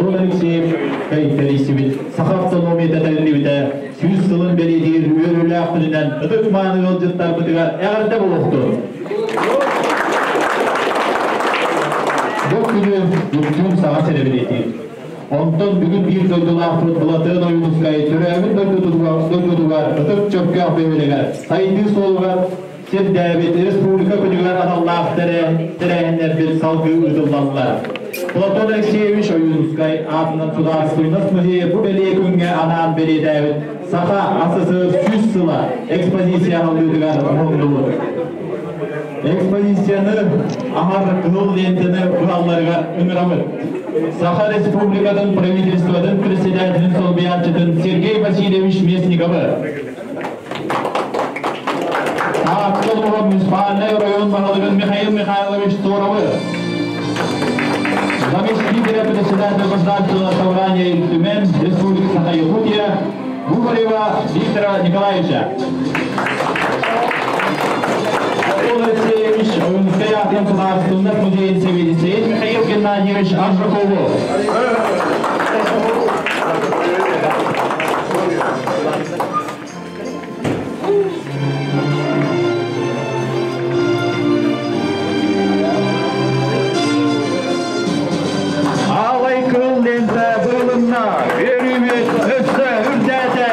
Платон Алексеев тэрийсибит Саха автономията тэриллибитэ 100 сылын бэлиэтиир үөрүүлээх күнүнэн ытык-мааны ыалдьыттарбытыгар эҕэрдэ буолуохтун! Бу күнү бүттүүн саҥа сирэ бэлиэтиир. Онтон бүгүн биир дойдулаахпыт Былатыан Ойуунускай төрөөбүт дойдутугар ытык Чөккөөх бөһүөлэгэр сайдыы суолугар сирдээбит республика күнүгэр аналлаах тэрээһиннэрбит салгыы ыытыллаллар. Платон Алексеевич Ойуунускай аатынан судаарыстыбаннас музейа бу бэлиэ күҥҥэ анаан бэлиэтээбит Саха АССР 100 сыла экспозиция аһыллыытыгар уһундубут. Экспозицияны аһар кыһыл лентаны быһалларыгар ыҥырабыт. Саха Республикатын правительствотын председателин солбуйааччытын Сергей Васильевич Местниковы, Таатта улууһун муниципальнай оройуон баһылыгын Михаил Михайлович Соровы, заместителя председателя Государственного собрания Ил Түмэн Республики Саха-Якутия Губарева Виктора Николаевича. Платон Алексеевич Ойуунускай аатынан судаарыстыбаннас музейын сэбиэдиссэйин Михаил Геннадьевич Аржакову. Аалай кыл лента быылынна, үөрүүбүт өссө үрдээтэ!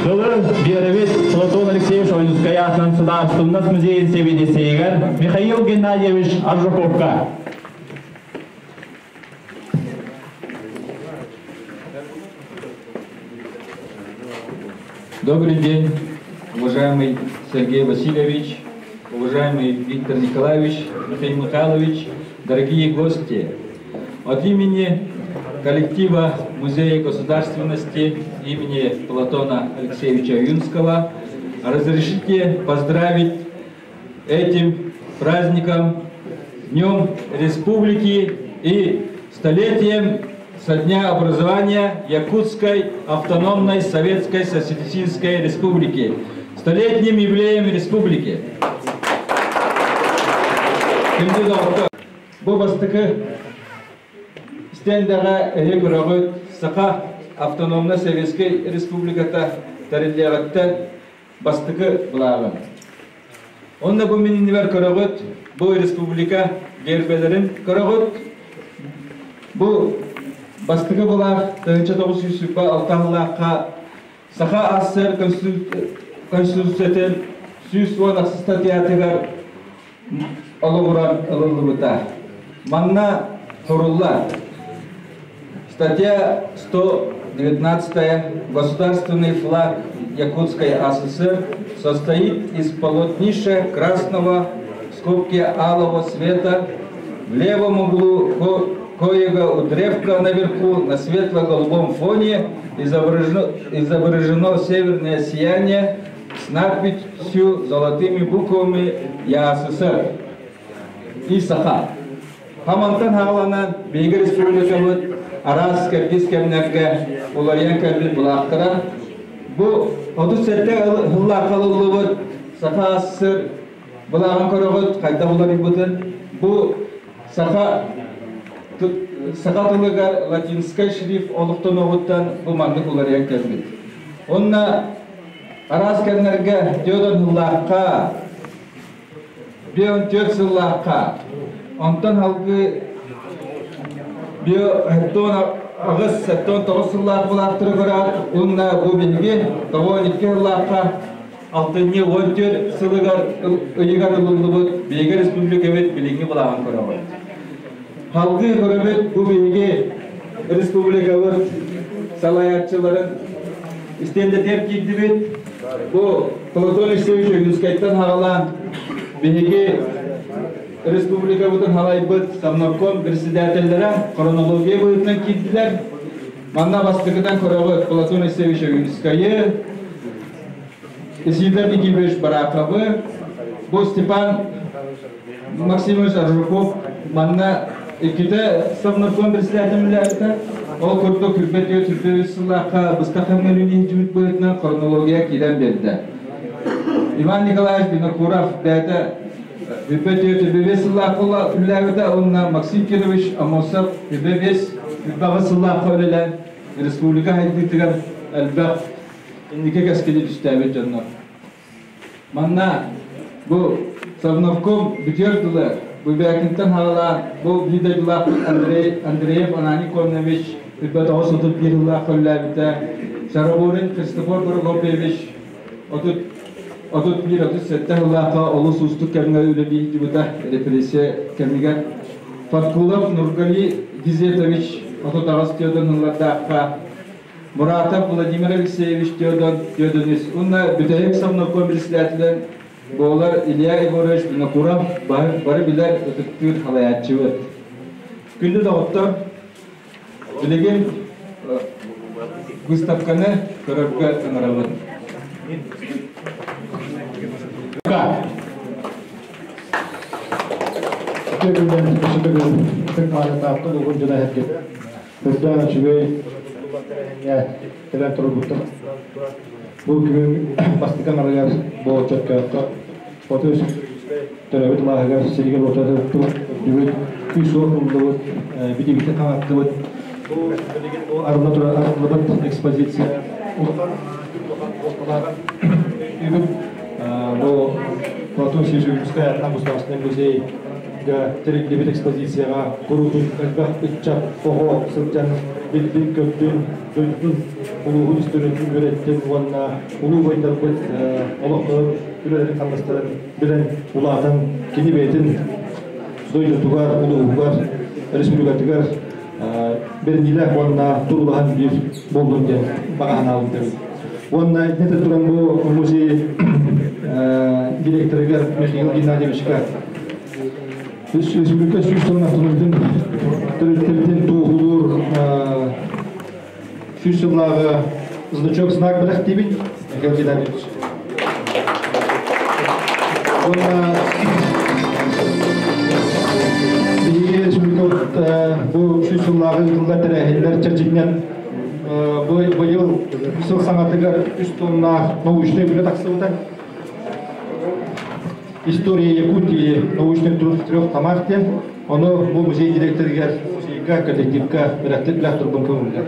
Тылы биэрэбит Платон Алексеевич Ойуунускай аатынан Судаарыстыбаннас музейын сэбиэдиссэйигэр Михаил Геннадьевич Аржаковка. Добрый день, уважаемый Сергей Васильевич, уважаемый Виктор Николаевич, Михаил Михайлович, дорогие гости. От имени коллектива Музея государственности имени Платона Алексеевича Юнского разрешите поздравить этим праздником, Днем Республики и столетием со дня образования Якутской автономной Советской Социалистической Республики, столетним юбилеем республики. Бу бастакы стендэҕэ эһи көрөҕүт Саха автономнай Советскай Республиката тэриллиэҕиттэн бастакы былааҕын. Онно бу мин иннибэр көрөҕүт, бу республика гербэлэрин көрөҕүт. Бу бастакы былаах 1926 сыллаахха Саха АССР Конституциятын 110 статьятыгар олоҕуран ылыллыбыта. Манна суруллар. Статья 119 Государственный флаг Якутской АССР состоит из полотнища красного в скобке алого цвета в левом углу коего у древка наверху на светло-голубом фоне изображено, изображено северное сияние с надписью золотыми буквами ЯССР и Саха. Хамантан хааланан биһиги республикабыт араас кэрдиис кэмнэргэ уларыйан кэлбит былаахтара бу 37 сыллаах ылыллыбыт Саха АССР былааҕын көрөҕүт хайдах уларыйбытын бу саха саха тылыгар латинскай шрифт олохтонуоҕуттан бу маннык уларыйан кэлбит. Онно араас кэмнэргэ Теодор Хыллаахха 54 сыллаахха, онтон салгыы 78 сыллаах былаахтары көрөөт уонна бу биһиги 92 сыллаахха алтынньы 14 сылыгар ыйыгар ылыллыбыт биһиги республикабыт билиҥҥи былааҕын көрөҕүт. Салгыы көрөбүт бу биһиги республикабыт салайааччыларын истиэндэтигэр киирдибит. Бу Платон Алексеевич Ойуунскайтан хаҕалаан биһиги республикабытын халайбыт Совнарком председателлэрэ хронология быһыытынан киирдилэр. Манна бастакытан көрөҕүт Платон Алексеевич Ойуунскайы, Исидор Никифорович Бараковы, бу Степан Максимович Аржаков манна иккитэ Совнарком председатель үлэлээбитэ. Ол курдук Күрбэ түөрт сүүрбэ үс сыллаахха быстах кэмҥэ үлэлиир быһыытынан хронология киирэн биэрдэ. Иван Николаевич Винокуров бэйэтэ Үпэ түөрт үбэ сыллаахха үлэлээбитэ уонна Максим Кирович Аммосов үбэ биэс үбэҕэ сыллаахха үлэлээн республика сайдыытыгар элбэх инники кэскили түстээбит дьоннор. Манна бу Совнарком бүтүөр дылы Бубякинтан хаалаан бу биир дойдулаахпыт Андрей Андреев Ананий Коннович үбэ 931 сыллаахха үлэлээбитэ, Шараборин Христофор Прокопьевич 31-37 сыллаахха олус уустук кэмҥэ үлэлии сылдьыбыта репрессия кэмигэр. Фаткулов Нургали Гизетович 38 Теодон ыллардаахха Муратов Владимир Алексеевич Теодон Теодонис уонна бүтэһик совнарком председателин буолар Илья Егорович Винокуров бары билэр ытыктыыр халайааччыбыт. Күндү доҕоттор, Билигин выставканы көрөргө ыҥырабын. Үрдээн үчүгэй кэлэн турбуттар. Бу күн бастакы аҥарыгар бу Чөркөөххө оту төрөөбүт алааһыгар сиригэр уоту көрдүбүт, күүс-уох ыллыбыт, бидибитин хаҥаттыбыт. Бу билигин бу арылла турар арыллыбыт экспозиция улахан улахан өйдүүбүт. Бу Платон Сижевскай аатынан Государственный музейга тэриллибит экспозицияҕа куруутун элбэх ыччат оҕо сылдьан билбин-көрдүн, дойдутун улууһун историятын үөрэттин уонна улуу убайдарбыт олохторун үлэлэрин-хамнастарын билэн улаатан кини бэйэтин дойдутугар, улууһугар, республикатыгар бэриниилээх уонна туруулаһан биир буоллун диэн баҕа санаабын этэбин. Уонна итиннэ туран бу музей директорыгар Михаил Геннадьевичка республика 100 сылын автономиятын төрүттэрин туоһулуур 100 сыллааҕы значок знак бэлэхтиибит Михаил Геннадьевич. Уонна биһиги республикабыт бу 100 сыллааҕы ыытыллар тэрээһиннэр чэрчитинэн бу быйыл сыл саҥатыгар үс тоннаах научнай үлэ тахсыбыта. История Якутии научный труд в трех томах диэн. Ону бу музей директорыгар, музейга, коллективка бэлэхтик бэлэх турбун көҥүллэр.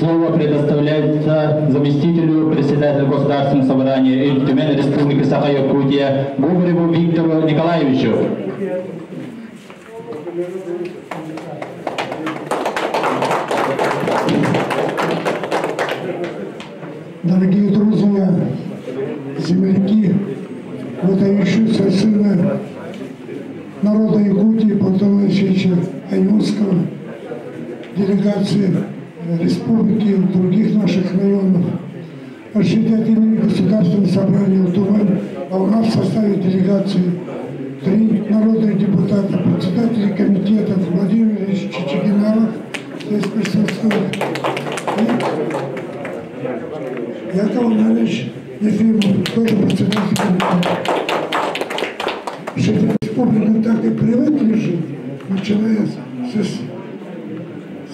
Слово предоставляется заместителю председателя Государственного собрания Ил Түмэн Республики Саха-Якутия Губареву Виктору Николаевичу. Дорогие друзья, земляки, выдающиеся сына народа Якутии Платона Алексеевича Ойунского, делегации республики и других наших районов, от имени Государственного собрания Ил Түмэн, а у нас в составе делегации три народных депутата, председатели комитетов Владимир Ильич Чичигинаров, здесь присутствует, и Яков Иванович Ефимов, тоже председатель комитета. Жители республики так и привыкли жить, начиная с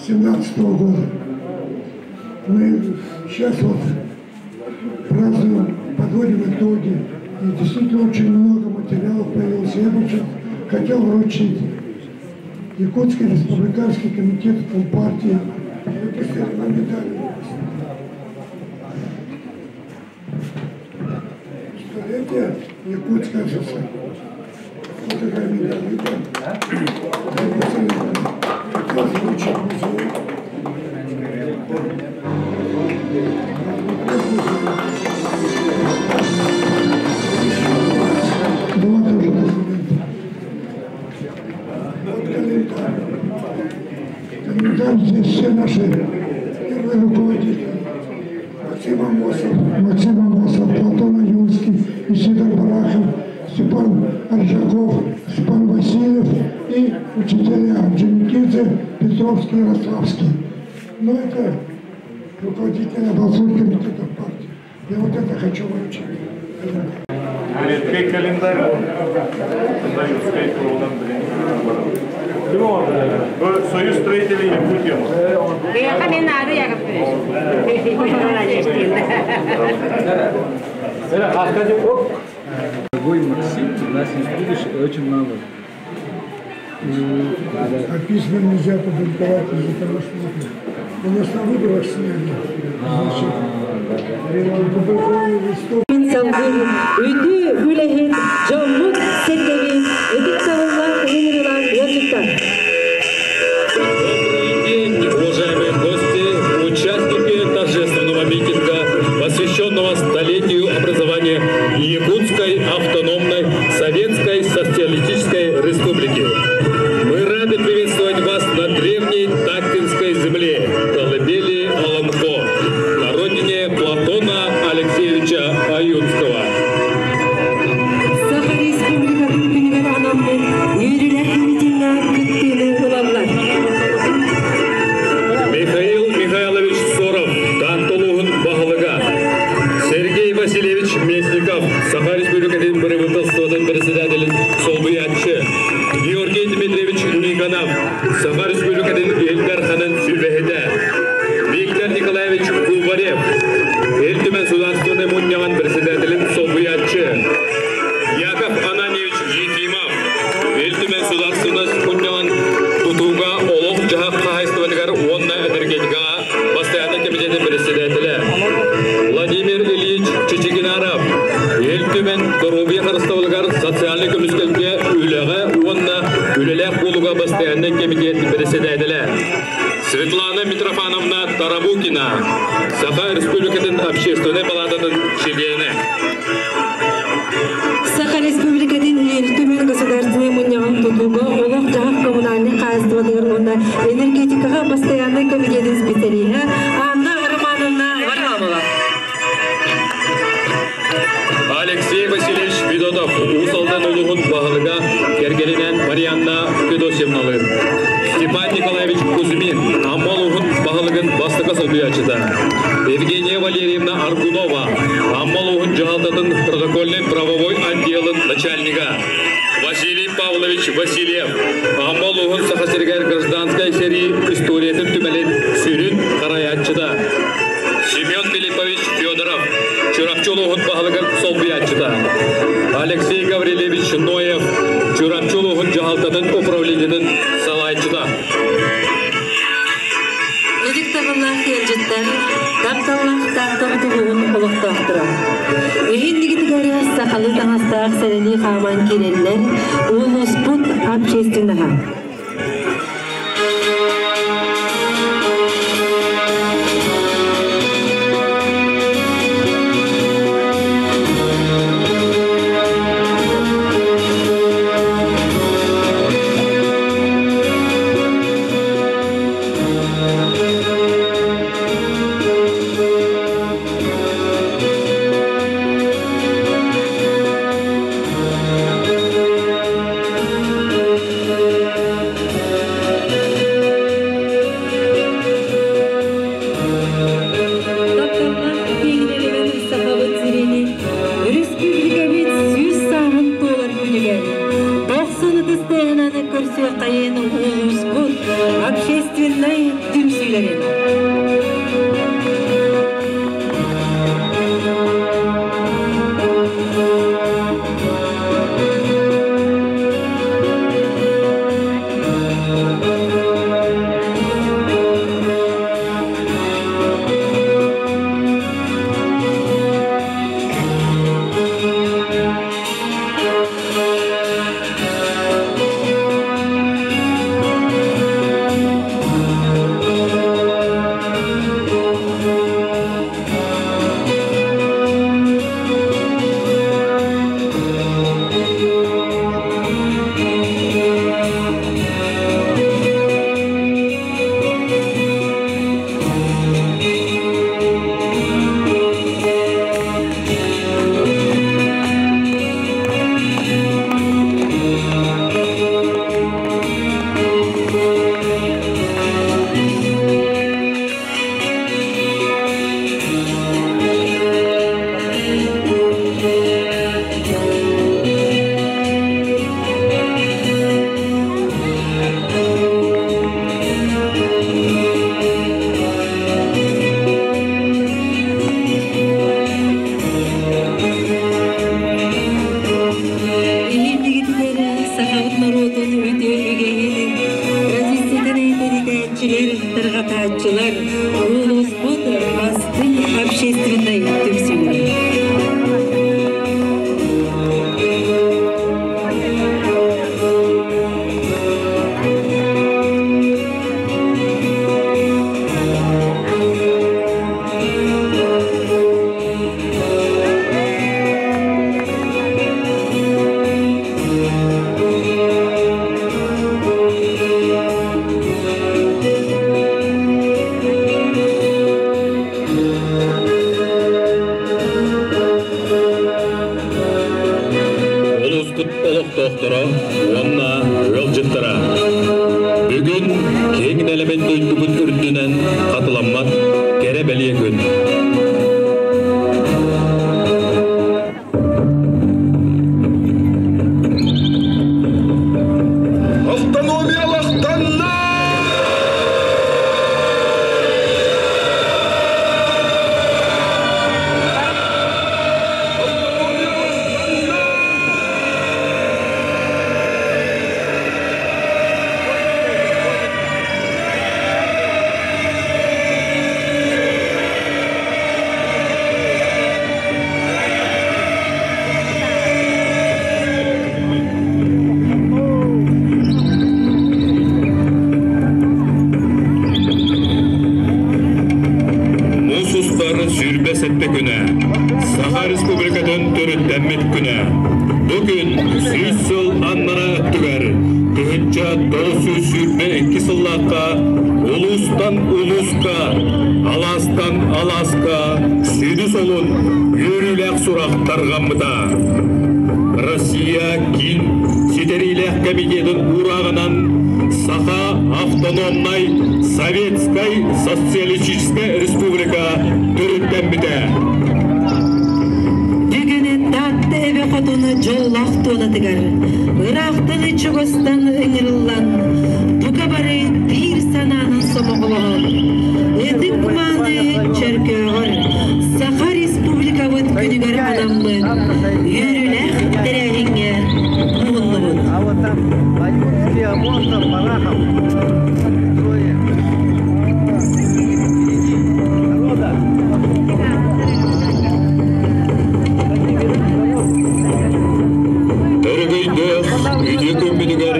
17 года. Мы сейчас вот празднуем, подводим итоги. И действительно очень много материалов появилось. Я бы хотел вручить Якутский республиканский комитет Компартии. Выпустили на медали. Столетие Якутской ССР. Вот такая медаль. Выпустили. Хотел вручить музей. Два тоже документа. Вот календарь. Календарь здесь все наши первые руководители. Максим Амосов, Максим Амосов, Платон Ойунский, Исидор Барахов, Степан Аржаков, Степан Васильев, И учителя Орджоникидзе, Петровский, Ярославский. Но это руководители областных комитетов партии. Я вот это хочу вручить. Редкий календарь. Союз строителей Якутии. Я не надо, я Дорогой Максим, у нас есть будущее очень мало. А письма нельзя публиковать из-за того, что у нас на выборах сняли. Значит, публиковали листов. Салгын үтүө үлэһит дьоммут сэргэбит ытыктабыллаах ыҥырыылаах ыалдьыттар. Добрый день, уважаемые гости, участники торжественного митинга, посвященного столетию образования Якутской автономной Советской Социалистической Республики. Мы рады приветствовать вас на древней Таттинской земле, колыбели Олонхо, на родине Платона Алексеевича Ойунского. Саха Республикатын күнүгэр анаммыт үөрүүлээх митиҥҥэ кыттыыны ылаллар. Михаил Михайлович Соров, Таатта улууһун баһылыга. Сергей Васильевич Местников, Саха Республикатын Бырабыыталыстыбатын председателин солбуйааччы. Георгий Дмитриевич Никонов, Саха Республикатын Ил Дарханын сүбэһитэ. Виктор Николаевич Губарев, Ил Түмэн Судаарыстыбаннай Мунньаҕын председателин солбуйааччы. Яков Ананьевич Ефимов, Ил Түмэн Судаарыстыбаннай Мунньаҕын тутууга олох-дьаһах хаһаайыстыбатыгар уонна энергетикаҕа постояннай комитетин председателэ. Владимир Ильич Чичигинаров, Ил Түмэн доруобуйа харыстабылыгар социальнай көмүскэлгэ үлэҕэ уонна үлэлээх буолууга постояннай комитет председателэ. Светлана Митрофановна Тарабукина, Саха Республикатын Общественнай палататын чилиэнэ. Саха Республикатын Ил Түмэн Государственнай Мунньаҕын тутууга олох-дьаһах коммунальнай хаһаайыстыбатыгар уонна энергетикаҕа постояннай комитетын специалиһа Анна Романовна Варламова. Алексей Васильевич Федотов, Уус Алдан улууһун баһылыга, кэргэнинээн Марианна Федосьевналыын. Степан Николаевич Кузьмин, Амма улууһун баһылыгын бастакы солбуйааччыта. Евгения Валерьевна Аргунова, Амма улууһун дьаһалтатын протокольнай правовой отделын начальнига. Василий Павлович Васильев, Амма улууһун Саха сиригэр гражданскай сэрии историятын түмэлин сүрүн харайааччыта. Семен Филиппович Федоров, Чурапчы улууһун баһылыгын солбуйааччыта. Алексей Гаврильевич Ноев, Чурапчы улууһун дьаһалтатын управлениетын салайааччыта. Ытыктабыллаах ыалдьыттар, тапталлаах Тааттабыт улууһун олохтоохторо. Эһиги иннигитигэр сахалыы таҥастаах сэлэлии хааман киирэллэр улууспут общественноһа. салайааччылар, улууспут бастыҥ общественнай түмсүүлэрэ. Улууспут олохтоохторо уонна ыалдьыттара бүгүн киэҥ нэлэмэн дойдубут үрдүнэн хатыламмат кэрэ бэлиэ күн. Автономиялахтанна! Муус устар 27 күнэ, Саха Республикатын төрүттэммит күнэ. Бу күн 100 сыл аннара өттүгэр 1922 сыллаахха улуустан улууска, алаастан алааска сүдү солун үөрүүлээх сурах тарҕаммыта. Россия киин ситэриилээх комитетын уурааҕынан Саха автономнай Советскай Социалистическай Республика төрүттэммитэ. Бүгүн Таатта эбэ хотуна дьоллоох туонатыгар ыраахтан чугастан ыҥырыллан, бука бары биир санаанан сомоҕолоһон, ытык мааны Чөркөөҕөр Саха Республикабыт күнүгэр анаммыт үөрүүлээх тэрээһиҥҥэ муһуннубут. А вот там Ойунский, Амосов, Барахов. Трое. Впереди народа. Өрөгөйдөөх үтүө күммүтүгэр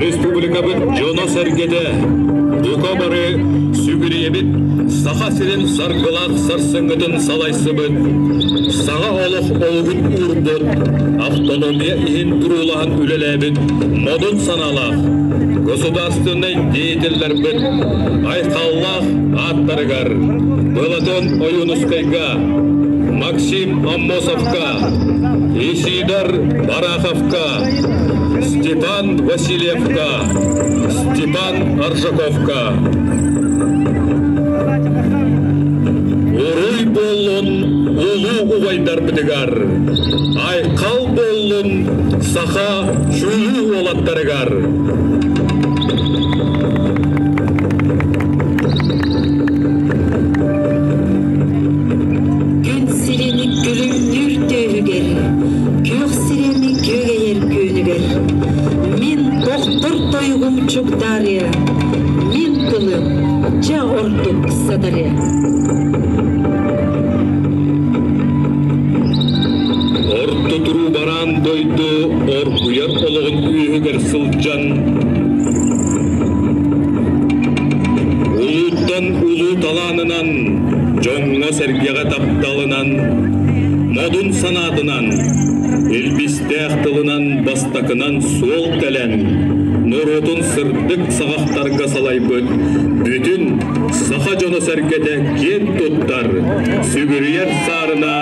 республикабыт дьоно-сэргэтэ бука бары сүгүрүйэбит Саха сирин саргылаах сарсыҥҥытын салайсыбыт, саҥа олох олугун уурбут, автономия иһин туруулаһан үлэлээбит модун санаалаах государственнай деятеллэрбит айхаллаах ааттарыгар Былатон Ойуунускайга, Максим Аммосовка, Исидор Бараховка, Степан Васильевка, Степан Аржаковка. Уруй буоллун улуу убайдарбытыгар, айхал буоллун саха чулуу уолаттарыгар! Күн сирин күлүмнүүр түөһүгэр, күөх сирэми күөгэйэр күөнүгэр, мин тохтор тойугум чугдаарыа, мин тылым дьэ ордук сатарыа. Орто туруу бараан дойду оргуйар олоҕун үөһүгэр сылдьан, улууттан улуу талаанынан, дьоҥҥо-сэргэҕэ тапталынан, модун санаатынан, илбистээх тылынан бастакынан суол тэлэн, норуотун сырдык саҕахтарга салайбыт бүтүн саха дьоно-сэргэтэ киэн туттар, сүгүрүйэр саарына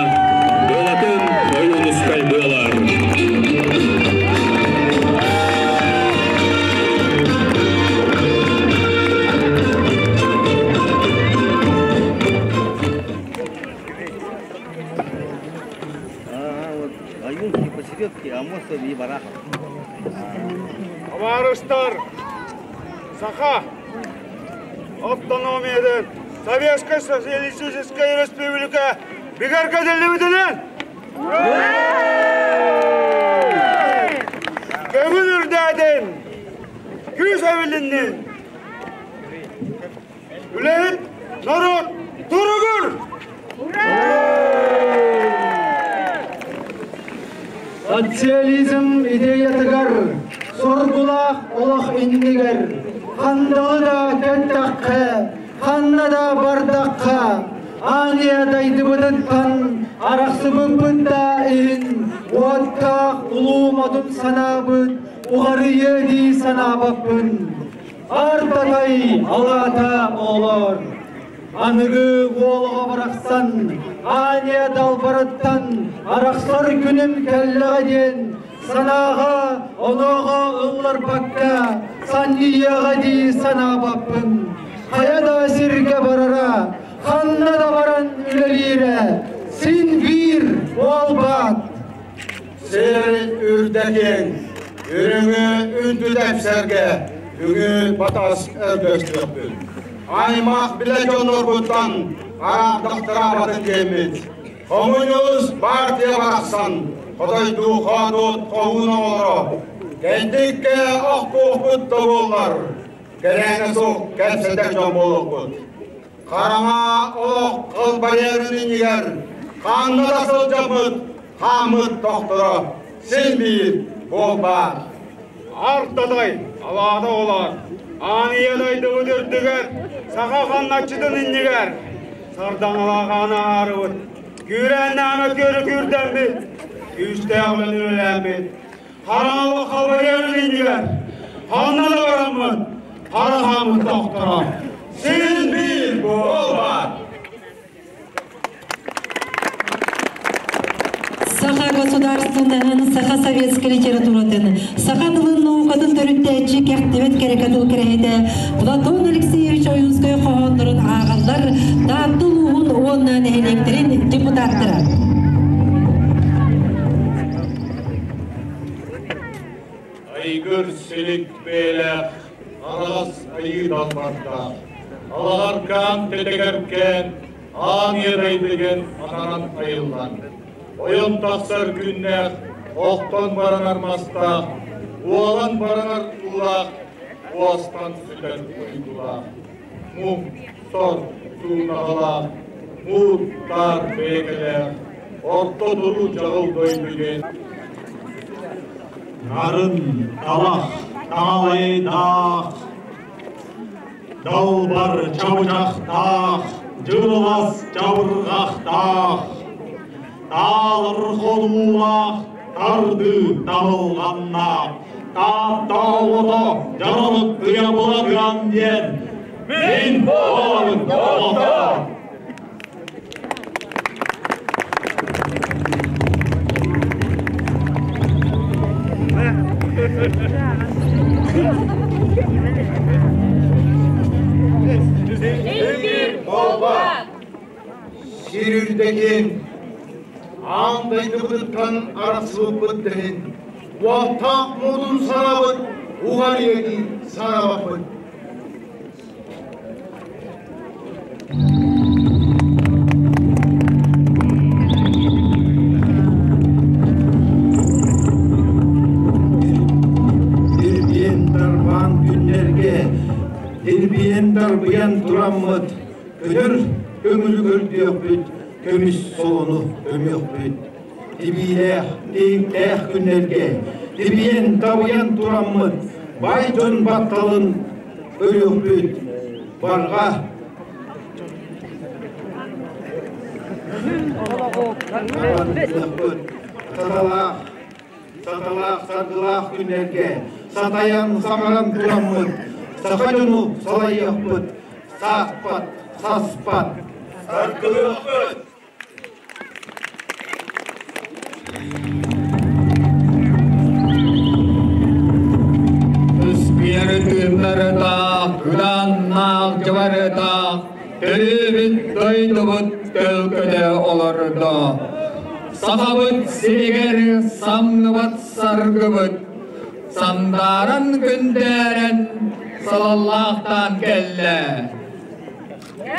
Былатын Ойуунускай буолар. Ага, вот Ойунский посередке, Амосов и Барахов. Табаарыстар, Саха автономиятын Советская Социалистическая Республика бигэргэтиллибитинэн! Көҥүл үрдээтин, күүс эбилиннин! Үлэһит народ туругур! Социализм идеятыгар соргулаах олох иннигэр хандалы да кэттэххэ, ханна да бардахха, Аания дайдыбытыттан арахсыбыппыт да иһин уоттаах улуу модун санаабыт уҕарыйыа дии санаабаппын. Артатай алаата оҕолор! Аныгы уолаҕа барахсан Аня далбарыттан арахсар күнүм кэллэҕэ диэн санааҕа онооҕо ылларбакка санньыйыаҕа дии санаабаппын. Хайа да сиргэ барара, ханна да баран үлэлиирэ син биир буолбат. Сир үрдэтин, үрүҥү үнтү тэпсэргэ үгү батас өргөстүөхпүт. Аймах билэ дьоннорбуттан араардахтараабатын диэммит. Хомуньуус партия барахсан хотойдуу хоодуот хоһуун оҕолоро кэнтиккэ охтуохпут да буоллар, кэрээнэ суох кэпсэтэр дьон буолуохпут. Хараҥа олох кылбайарын иннигэр ханна да сылдьаммыт хааммыт тохторо син биир буолбаат. Артатай, алаата олар, Ааныйа дойдубут үрдүгэр, саха ханначчытын иннигэр, сардаҥалаах ааны аарыбыт, күүрээннээмэ көрү күүрдэммит, күүстээх үлэни үлэлээммит, хараҥа олох халбайарын иннигэр, ханна да бараммыт, хара хааммыт тохторо, син биир буолбат. Саха государственноһын, саха советскай литературатын, саха тылын наукатын төрүттээччи кэхтибэт кэрэкэ тыл кэрэһитэ Платон Алексеевич Ойуунскай хоһооннорун ааҕаллар Таатта улууһун уонна нэһилиэктэрин депутаттара. Айгыр силик бээлээх, араҕас айыы далбардаах, алаҕаркаан тэтэгэркээн, аан иэдэйдигэн ананан айыллан, ойон тахсар күннээх, охтон баранар мастаах, уолан баранар уулаах, уостан сүтэр уйгулаах, муҥ, сор туунаҕалаах, муур таар бэйэкэлээх, орто туруу дьаҕыл дойду диэн Нарын талах таҥалайдаах, далбар чабычахтаах, дьырылас чабырҕахтаах, таалыр хонуулаах, тардыы табылҕаннаах, Таатта оҕото дьаралык тыйа былатыан диэн мин буолабын оҕото. Сир үрдэтин, аан дойдубутуттан арахсыбыппыт да иһин, уоттаах муутун санаабыт уҕарыйа дии санаабаппыт. Дирбиэн дарбаан күннэргэ дирбиэн дарбыйан тураммыт, көтөр көҥүлү көрдүөхпүт, көмүс солону көмүөхпүт. Тибиилээх, тииҥтээх күннэргэ тибиэн табыйан тураммыт, бай дьон батталын Өлүөхпүт барҕа саталаах, саталаах, саргылаах күннэргэ сатайан саҥаран тураммыт, саха дьону салайыахпыт, саахпат, саспат. Саргылыахпыт! Ыспиэры тыыннарытаах, кыдааннаах дьыбарытаах, төрүүбүт дойдубут төлкөтө олордо. Сахабыт сиригэр самныбат саргыбыт, сандааран күндээрэн салаллаахтаан кэллэ.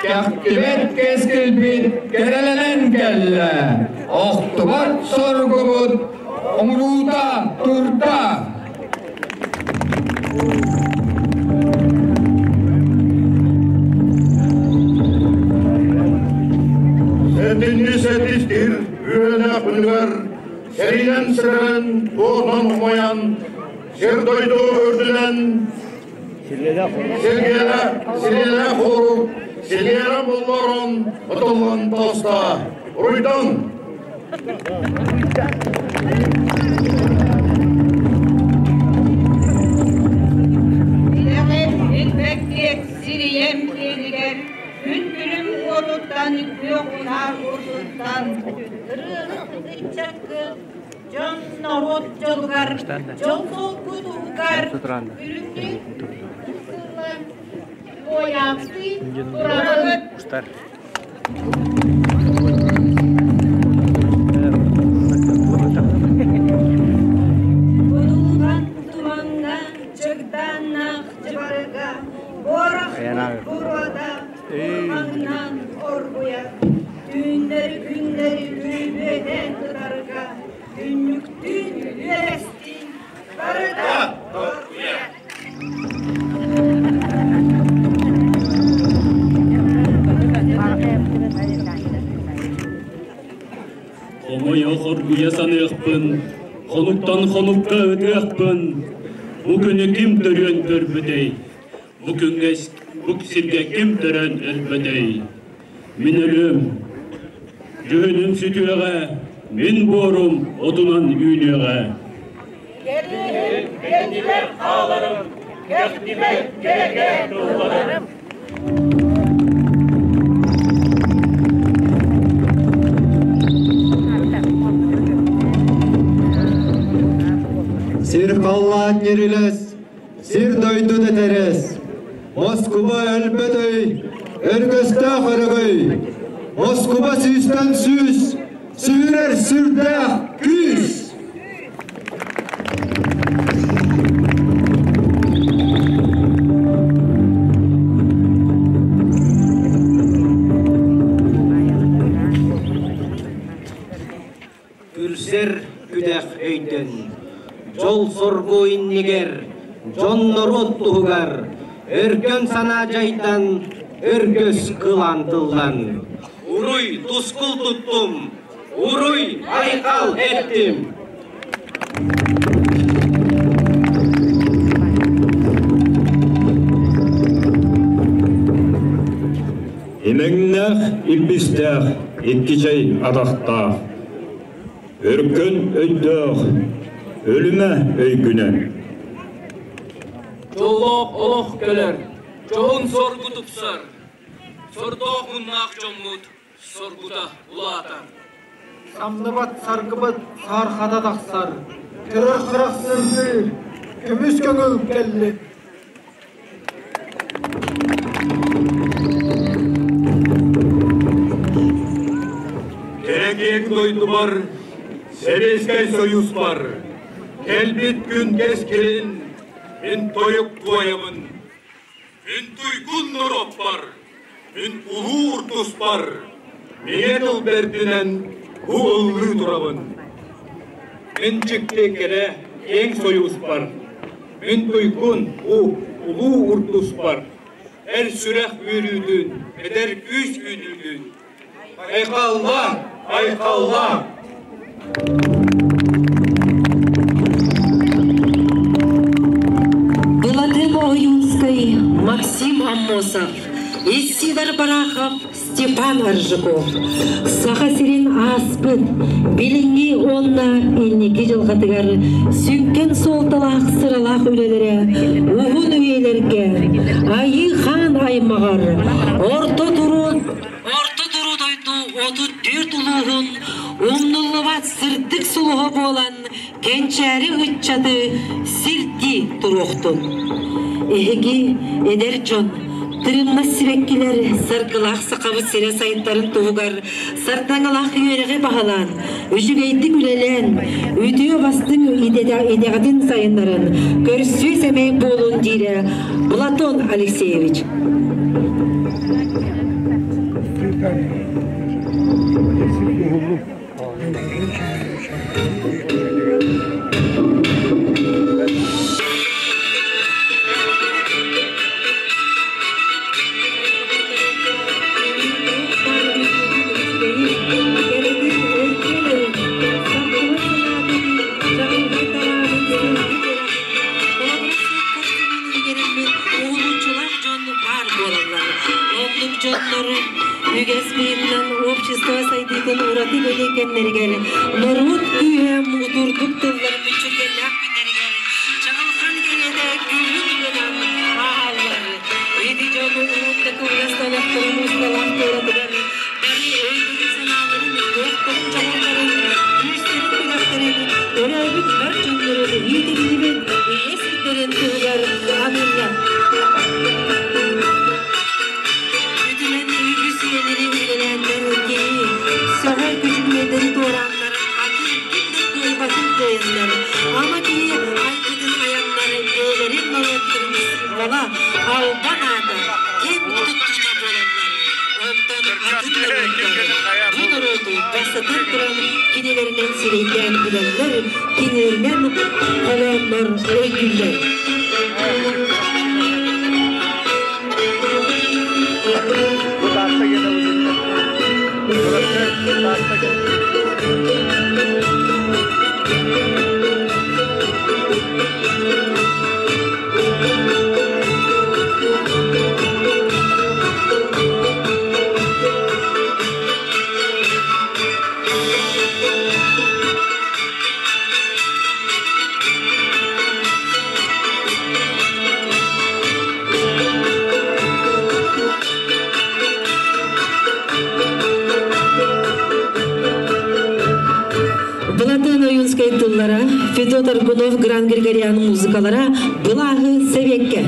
Кэхтибэт кэскилбит кэрэлэнэн кэллэ, охтубат соргубут оҥоруута турда. Сэтинни сэтистир үөнэ күнүгэр сэринэн сэрэн туонан умайан сир дойду үрдүнэн сиргиэрэ сиргиэрэ холорук сиргиэрэ боллорон отоллон тоста уруйдан. Сирием киэнигэр күн күлүм уотуттан күөх унаар урсуттан ырыаһыт ыччаккы дьон норуот дьолугар дьол солку туһугар үрүҥнүү сыллан туойаахтыы турабыт. Будулган тумаҥҥа чыгдааннаах дьыбарга буорах буруота бурҕаҥнаан оргуйар. Түүннэри күннэри күрүөтэн ытарга түннүктүүн үөрэстиин барыта оргуйар. Хомойо хоргуйа саныахпын, хонуктан хонукка ытыахпын, бу күнү ким төрүөн көрбүтэй, бу күҥҥэ бу сиргэ ким төрөөн өлбөтөй? Мин өлүөм, дьүһүнүм сүтүөҕэ, мин буорум отунан үүнүөҕэ. Кэриэһим кэннигэр хааларым, кэхтибэт кэрэкэ тылларым. Сир халлаан ньирилэс, сир дойду тэтэрэс, Москуба өлбөт өй, өргөстөөх өрөгөй, Москуба сүүстэн сүүс, сүүрэр сүрдээх күүс! Күлсэр күдэх өйдөн, дьол-соргу иннигэр, дьон-норуот туһугар, өркөн санаа дьайдан, өргөс кылаан тыллан. Уруй тускул туттум, уруй айхал эттим! Имэҥнээх, илбистээх, икки чэй атахтаах, өркөн өйдөөх, өлүмэ өйгүнэ. Дьоллоох олох кэлэр, дьоһун соргу тупсар, сордоох муннаах дьоммут соргута улаатар. Самныбат саргыбыт саархата тахсар, көрөр харах сырдыыр, көмүс көҥүл кэллин. Кэрэкиэк дойдубар, Сэбиэскэй Союзпар, кэлбит күн кэскилин мин тойук туойабын. Мин туйгун норуоппар, мин улуу урдуспар, миҥэ тыл бэрдинэн бу ыллыы турабын. Мин дьикти кэрэ киэҥ сойууспар, мин туйгун у улуу урдуспар, эр сүрэх үөрүүтүн, эдэр күүс үүнүүтүн. Айхаллаан, айхаллаан! Былатыан Ойуунскай, Максим Аммосов, Исидор Барахов, Степан Аржаков Саха сирин ааспыт, билиҥҥи уонна инники дьылҕатыгар сүҥкэн суолталаах сыралаах үлэлэрэ уһун үйэлэргэ Айыы Хаан аймаҕар Орто туруу Орто туруу дойду 34 улууһун умнуллубат сырдык сулуһа буолан кэнчээри ыччаты сирдии туруохтун. Эһиги, эдэр дьон, тырымнас сибэккилэр саргылаах сахабыт сирэ сайдарын туһугар сардаҥалаах үөрэҕи баһылаан, үчүгэйдик үлэлээн, үтүө бастыҥ идэҕитин сайыннарын, көрсүө сэмэй буолун диирэ Платон Алексеевич. Үгэс быһыытынан общество сайдыытын ураты бэлиэ кэмнэригэр норуот күүһэ муҥутуурдук тыллар мүччүргэннээх күннэригэр чаҕылхан кэриэтэ күлүк гынан ааһаллар. Ити дьон уһун да кылгас талахтарын усталаах туоратыгар бары өйдөрүн-санааларын, кыахтарын-дьоҕурдарын, күүстэрин-күдэхтэрин төрөөбүт бар дьоннорун иитиллибит ийэ сирдэрин туһугар аныыллар. Үтүмэн үгүс үйэлэри үлэлээннэр киһи сөҕөр күчүмэйдэри туорааннар атын ким да кыайбатын кыайаннар, ама киһи айбытын айаннар бэйэлэрин норуоттарын символа, албан аата, киэн туттуута буолаллар. Онтон атын норуоттар бу норуоту бастатан туран кинилэринэн сирэйдээн билэллэр, кинилэринэн холооннор өйдүүллэр. Платон Ойунскай тыллара, Федот Аргунов, Гран Григорян музыкалара былааһы сэбиэккэ.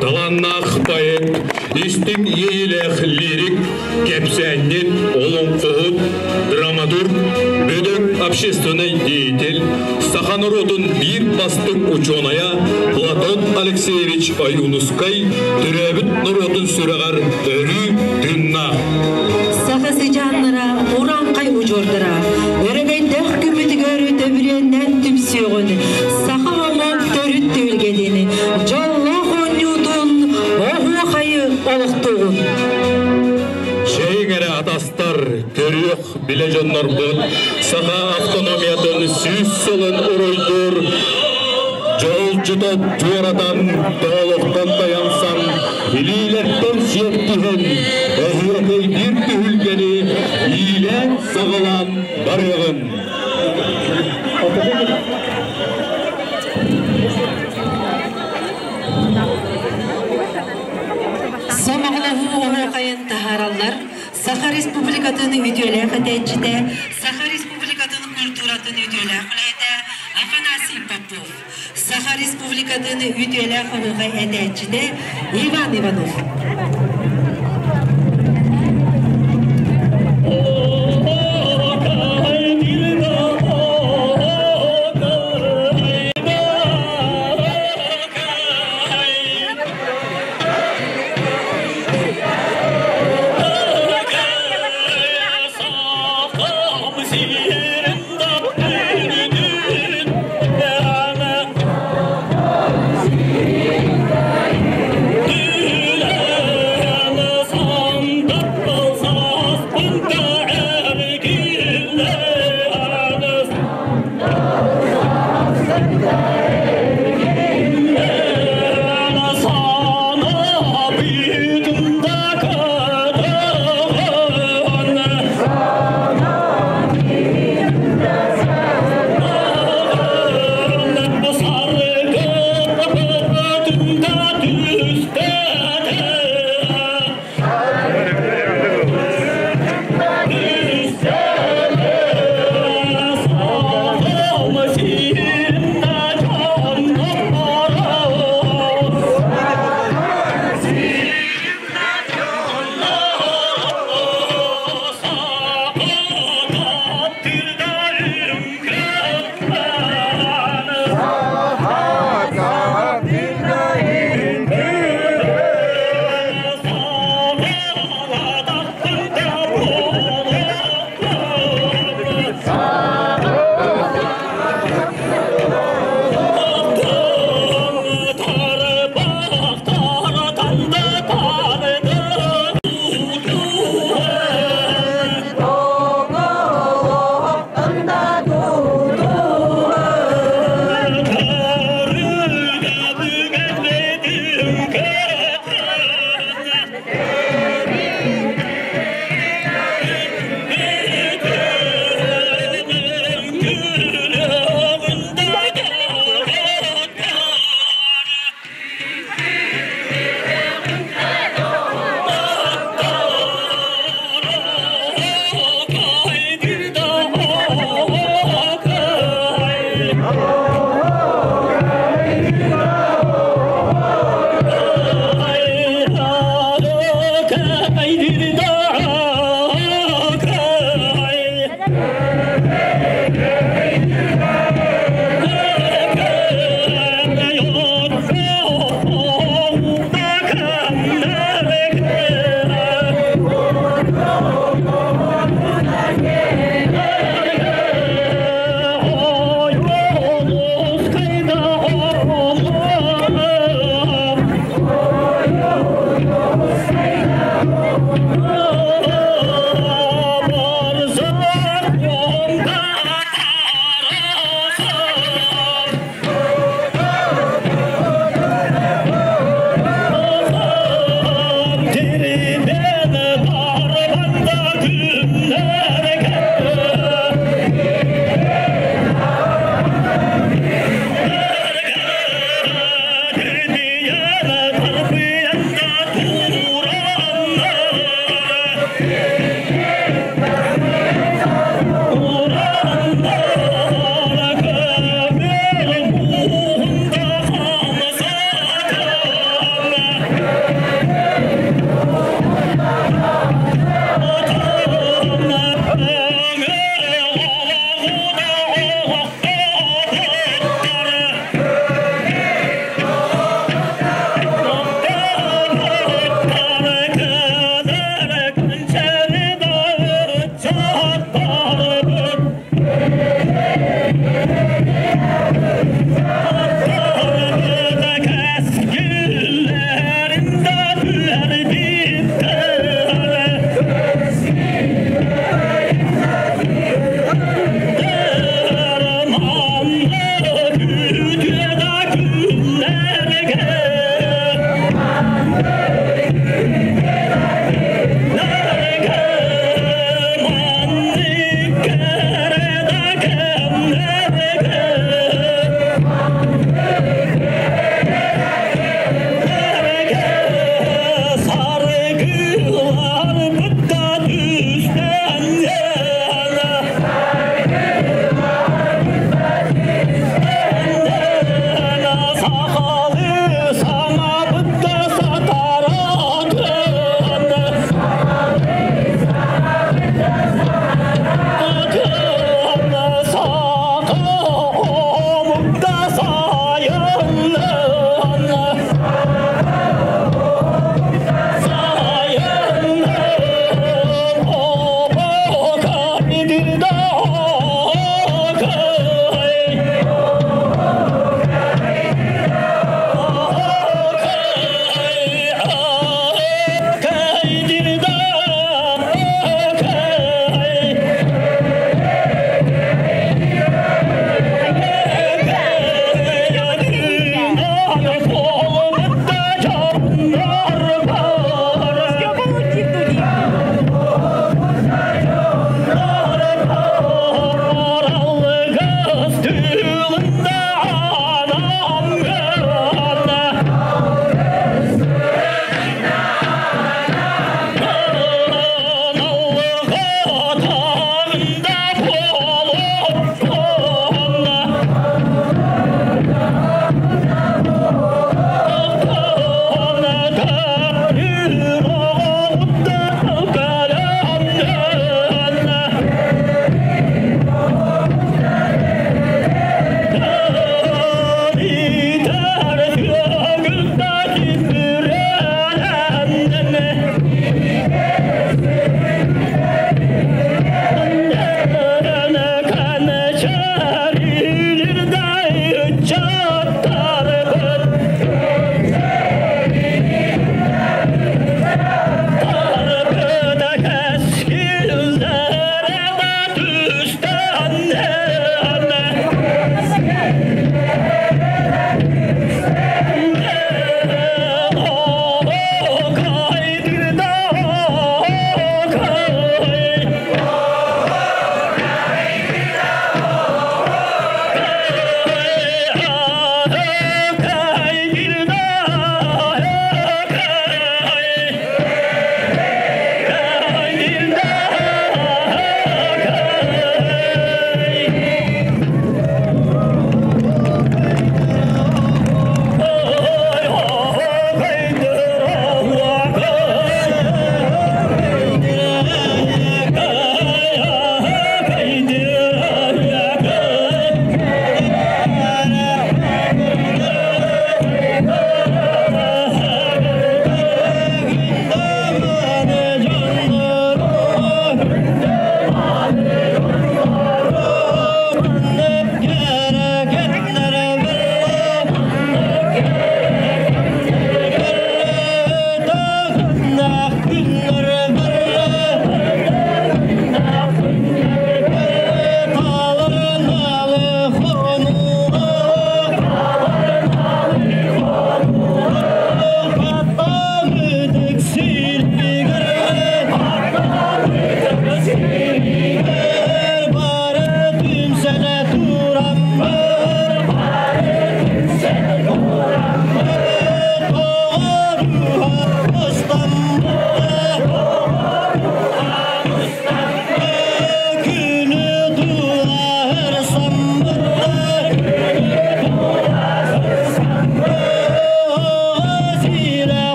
Талааннаах поэт, истиҥ иэйиилээх лирик, кэпсээнньит, олоҥхоһут, драматург, бөдөҥ общественнай деятель, саха норуотун биир бастыҥ учуонайа Платон Алексеевич Ойуунускай төрөөбүт норуотун сүрэҕэр өрүү тыыннаах. Саха сыдьааннара урааҥхай удьуордара, өрөгөйдөөх күммүтүгэр төбүрүөннээн түмсүөҕүн, саха омук төрүт түһүлгэтин, дьоллоох оонньуутун, оһуохайы олохтуоҕун. Чэйиҥ эрэ атастар, көрүөх билэ дьоннорбут, саха автономиятын 100 сылын уруйдуур дьолдьута туоратан, тоолохтон тайансан, илиилэртэн сиэттиһэн, эһиэхэйдиир түһүлгэни иилээн-саҕалаан барыаҕын. Сомоҕолоһуу оһуохайын таһаараллар Саха Республикатын үтүөлээх этээччитэ, Саха Республикатын культуратын үтүөлээх үлэһитэ Афанасий Попов, Саха Республикатын үтүөлээх оһуохай этээччитэ Иван Иванов.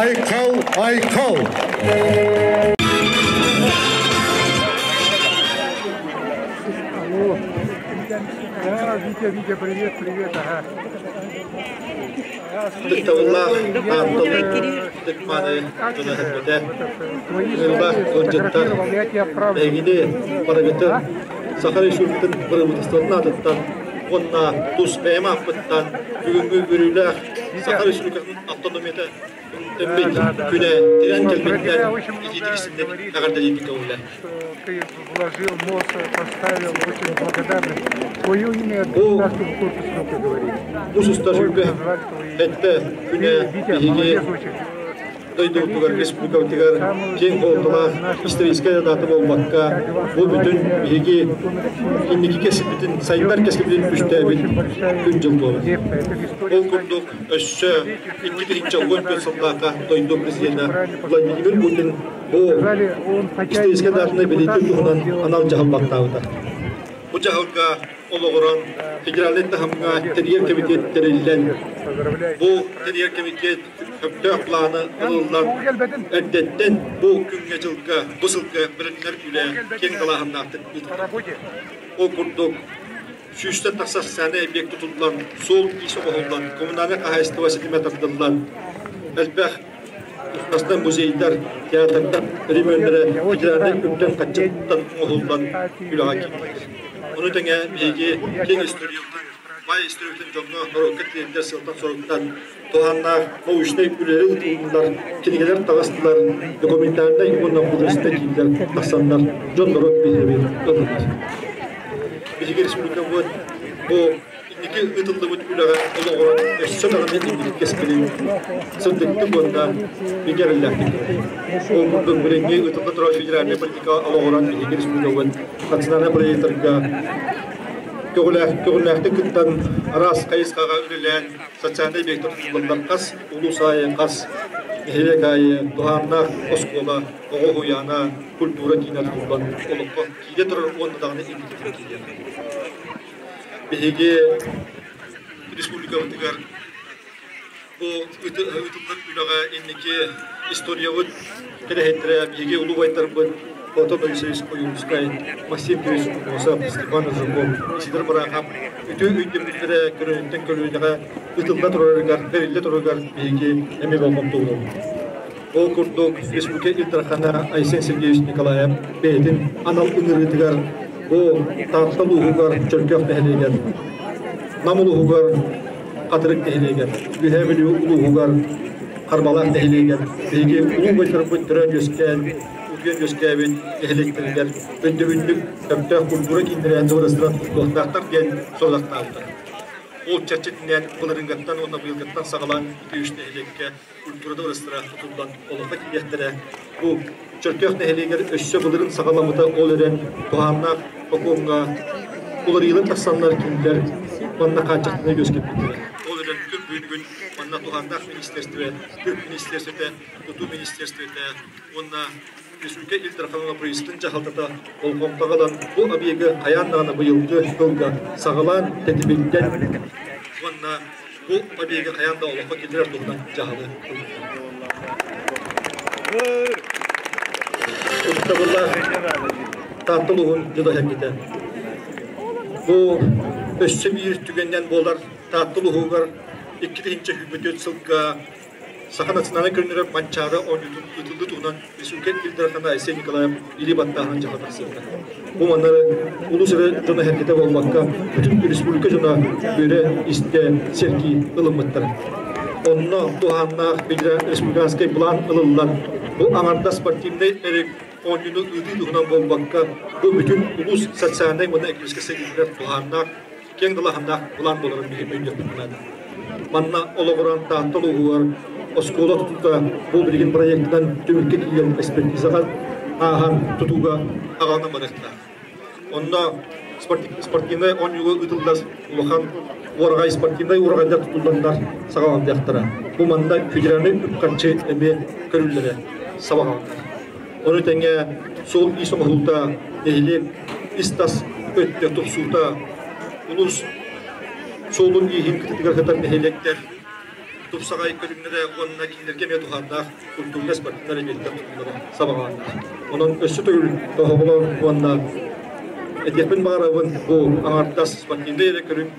Айхал, айхал! Алло. Да, Витя, Витя, привет, привет, ага. Ытыктабыллаах Ааттал ытык-мааны дьоно эппитэ. Ыҥырылаах ыалдьыттар, эһигини барыгытын Саха Республикатын бырабыыталыстыбатын аатыттан уонна тус бэйэм ааппыттан бүгүҥҥү үөрүүлээх Саха Республикатын автономията Өммүт күнэ тирэн кэлбиттэр илиитин истинник эҕэрдэлиирбит көҥүлэ. Вложил мозг, поставил, очень благодарный. Твое имя Бу муус устар сүүрбэ сэттэ күнэ биһиги дойдубутугар, республикабытыгар киэҥ суолталаах историческай дата буолбакка, бу бүтүн биһиги инники кэскилбитин, сайдар кэскилбитин түстээбит күн-дьыл буолар. Ол курдук өссө 2014 сыллаахха дойду президенэ Владимир Путин бу историческай даатаны бэлиэтиир туһунан анал дьаһал баттаабыта. Бу дьаһалга олоҕуран федеральнай таһымҥа тэрийэр кэмитиэт тэриллэн, бу тэрийэр кэмитиэт сөптөөх планы ылыллан, эрдэттэн бу күҥҥэ-дьылга, бу сылга бэлэмнэнэр үлэ киэҥ далааһыннаахтык ыытыллар. Ол курдук, сүүстэн тахса социальнай объект тутуллан, суол-иис оҥоһуллан, коммунальнай хаһаайыстыба ситимэ тардыллан, элбэх бастан музейдар, театрдар өрөмүөннэрэ федеральнай үптэн-харчыттан оҥоһуллан үлэҕэ киирдилэр. Ону тэҥэ биһиги киэҥ историябытын, баай историябытын дьоҥҥо, норуокка тириэрдэр сыалтан-соруктан туһааннаах научнай үлэлэри ыытыллар, кинигэлэр таҕыстылар, документальнай уонна художественнай кииннэр тахсаннар дьон норуот биһирэбин ыллылар. Биһиги республикабыт бу инники ыытыллыбыт үлэҕэ олоҕуран өссө даҕаны инники кэскилин сырдыктык уонна бигэ-эрэллээхтик көрөр. Ол курдук билиҥҥи ыытылла турар федеральнай политика олоҕуран биһиги республикабыт национальнай проектарга көҕүлээхтик кыттан араас хайысхаҕа үлэлээн социальнай объектар тутулланнар хас улуус аайы, хас нэһилиэк аайы туһааннаах оскуола, оҕо уһуйаана, культура киинэ тутуллан олоххо киирэ турар уонна даҕаны инникитин киириэҕэ. Биһиги республикабытыгар бу ыытыллар үлэҕэ инники историябыт кэрэһиттэрэ биһиги улуу убайдарбыт Платон Алексеевич Ойуунускай, Максим Кириллович Аммосов, Степан Аржаков, Исидор Барахов үтүө өйдөбүллэрэ көлүөнэттэн көлүөнэҕэ ытылла турарыгар, бэриллэ турарыгар биһиги эмиэ болҕомто уурабыт. Ол курдук, Республика Ил Дархана Айсен Сергеевич Николаев бэйэтин анал ыҥырыытыгар бу Таатта улууһугар Чөркөөх нэһилиэгэр, Нам улууһугар Хатырык нэһилиэгэр, Үөһээ Бүлүү улууһугар Харбалаах нэһилиэгэр биһиги улуу убайдарбыт төрөөн-үөскээн, утуйан үөскээбит нэһилиэктэригэр өйдөбүнньүк сөптөөх культура кииннэрэ дыбарыастара туттуохтаахтар диэн сорудахтаабыта. Ол чэрчитинэн былырыыҥҥыттан уонна быйылгыттан саҕалаан ити үс нэһилиэккэ культура дыбарыастара тутуллан олоххо киириэхтэрэ. Бу Чөркөөх нэһилиэгэр өссө былырын саҕаламмыта, ол эрэн туһааннаах бокуоҥҥа уларыйыылар тахсаннар кинилэр манна хааччахтана үөскэппиттэрэ. Ол эрэн күн бүгүн манна туһааннаах министерстве, Үп министерствотэ, Тутуу министерствотэ уонна Республика Ил Дарханын правительствотын дьаһалтата болҕомтоҕо ылан бу объегы хайаан даҕаны быйылгы сылга саҕалаан тэтимирдэн уонна бу объегы хайаан да олоххо киллэрэр туһунан дьаһалы ылбыттар. Ытыктабыллаах Таатта улууһун дьоно эһэргитэ. Бу өссө биир түгэнинэн буолар Таатта улууһугар 2024 сылга Саха национальнай көрүҥнэрэ Манчаары оонньуутун ыытыллыы туһунан Республика Ил Дархана Айсен Николаев илии баттааһынан дьаһал тахсыбыта. Бу манна улуус эрэ дьоно эһэргитэ буолбакка, бүтүн республика дьоно үөрэ, истэ, сэргии ылыммыттара. Онно туһааннаах республиканскай план ылыллан, бу аҥардас спортивнай эрэ оонньууну ыытыы туһунан буолбакка, бу бүтүн улуус социальнай уонна экономическай сайдыытыгар туһааннаах киэҥ далааһыннаах былаан буоларын биһиги өйдүөхпүт наада. Манна олоҕуран Таатта улууһугар оскуола тутуута бу билигин проектынан түмүккэ киирэн экспертизаҕа ааһан тутууга аҕалынан барыахтаах. Онно спортивнай оонньууга ыытыллар улахан уораҕай спортивнай уораҕайдар тутулланнар саҕаланыахтара. Бу манна федеральнай үп-харчы эмиэ көрүллэрэ сабаҕаланар. Ону тэҥэ суол-иис оҥоһуута, нэһилиэк ис-тас өттө тупсуута, улуус суолун-ииһин кытытыгар сытар нэһилиэктэр тупсаҕай көрүҥнэрэ уонна кинилэргэ эмиэ туһааннаах культурнай спортивнай эбиэттэр тутуллара сабаҕаланар. Онон өссө төгүл тоһоҕолоон уонна этиэхпин баҕарабын, бу аҥардас спортивнай эрэ көрүҥ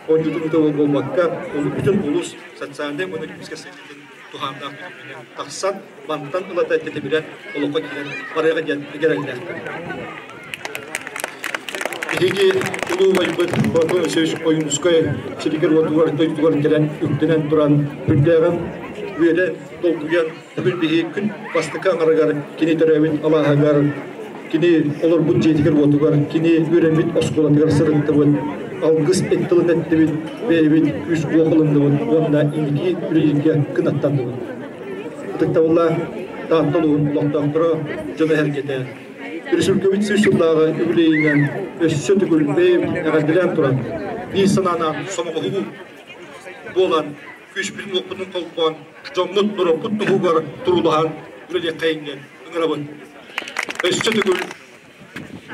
оонньуутун ыытыы буолбакка, бүтүн улуус социальнай уонна экономическай сайдыытын туһааннаах түмүгүнэн тахсан, мантан ылата тэтимирэн олоххо киирэн барыаҕа диэн эрэллээхпин. Биһиги улуу убайбыт Платон Алексеевич Ойуунускай сиригэр-уотугар, дойдутугар кэлэн үктэнэн туран, үрдээҕин үөрэ долгуйан, бүгүн биһиги күн бастакы аҥарыгар кини төрөөбүт алааһыгар, кини олорбут дьиэтигэр-уотугар, кини үөрэммит оскуолатыгар сырыттыбыт, алгыс эт тылын эттибит, бэйэбит күүс-уох ылынныбыт уонна инники үлэлииргэ кынаттанныбыт. Ытыктабыллаах Таатта улууһун олохтоохторо, дьоно эһэргэтэ, Республикабыт сүүс сыллааҕы үбүлүөйүнэн өссө төгүл бэйэбитин эҕэрдэлээн туран, биир санаанан сомоҕолоһуу буолан, күүспүтүн-уохпутун холбоон, дьоммут, норуоппут туһугар туруулаһан үлэлиэххэйиҥ диэн ыҥырабын. Өссө төгүл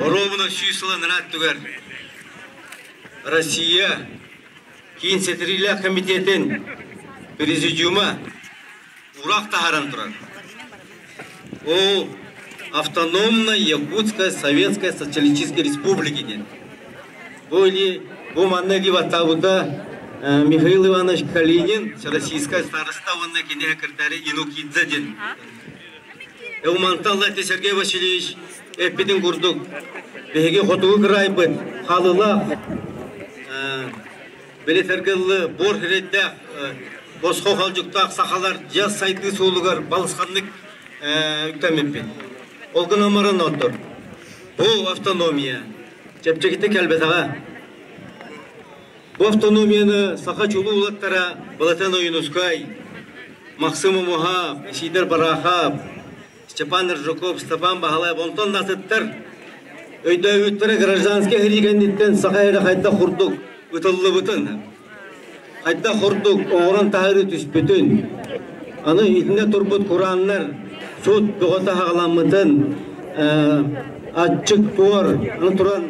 Оруобуна 100 сыл анараа өттүгэр Россия Киин Сэтириилээх комитетин президиума ураах таһааран турар. Ол Автономной Якутской Советской Социалистической Республики диэн. Бу или бу манна или баттаабыта Михаил Иванович Калинин, Всероссийская староста уонна кини секретарь Инукидзе диэн. Умантан Лати Сергей Васильевич эппитин курдук, биһиги хотугу кыраайбыт халылаах били сэргэллы буор сирэйдээх босхо халдьуктаах сахалар дьиэ сайдыы суолугар балысханнык үктэммиппит. Ол гынан баран оттор бу автономия чэпчэкитик кэлбэтэҕэ. Бу автономияны саха чулуу улаттара Балатан Ойуунускай, Максим Омуһаап, Исидор Барахов, Степан Ржаков, Степан Баһылаев онтон атыттар өйдөөбүттэрэ гражданскай сэрии кэнниттэн саха эрэ хайдах курдук ытыллыбытын, хайдах курдук оҥорон таһаарыы түспүтүн, аны итиннэ турбут курааннар суут бөҕөтө хаҕаламмытын, аччык туор, аны туран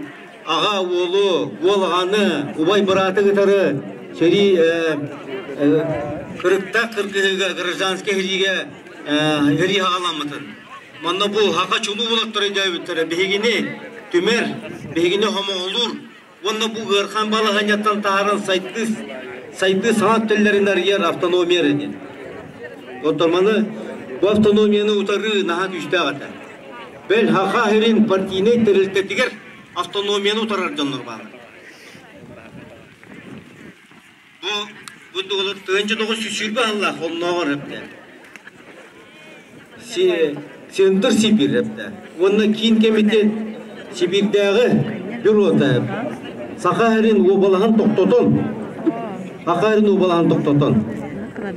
аҕа уолу, уол аҕаны, убай бырааты кытары сэрии кырыктаах кыргыһыыга гражданскай сэриигэ сэрии хаҕаламмытын. Манна бу хака чулуу булаттар өйдөөбүттэрэ биһигини түмэр, биһигини хомоҕолуур уонна бу ыарахан балаһыанньаттан таһааран сайдыы сайдыы саҥа өттүлэрин арыйар автономия эрэ диэн. Оттон маны бу автономияны утарыы наһаа күүстээх этэ. Бэл Хаха сирин партийнай тэрилтэтигэр автономияны утарар дьоннор бааллар. Бу бу дуолар 1920 сыллаах оннооҕор эптэ. Центр Сибирь эптэ. Уонна киин комитет Сибирдээҕи бюрота Саха сирин уобалаһын тохтотон Саха сирин уобалаһын тохтотон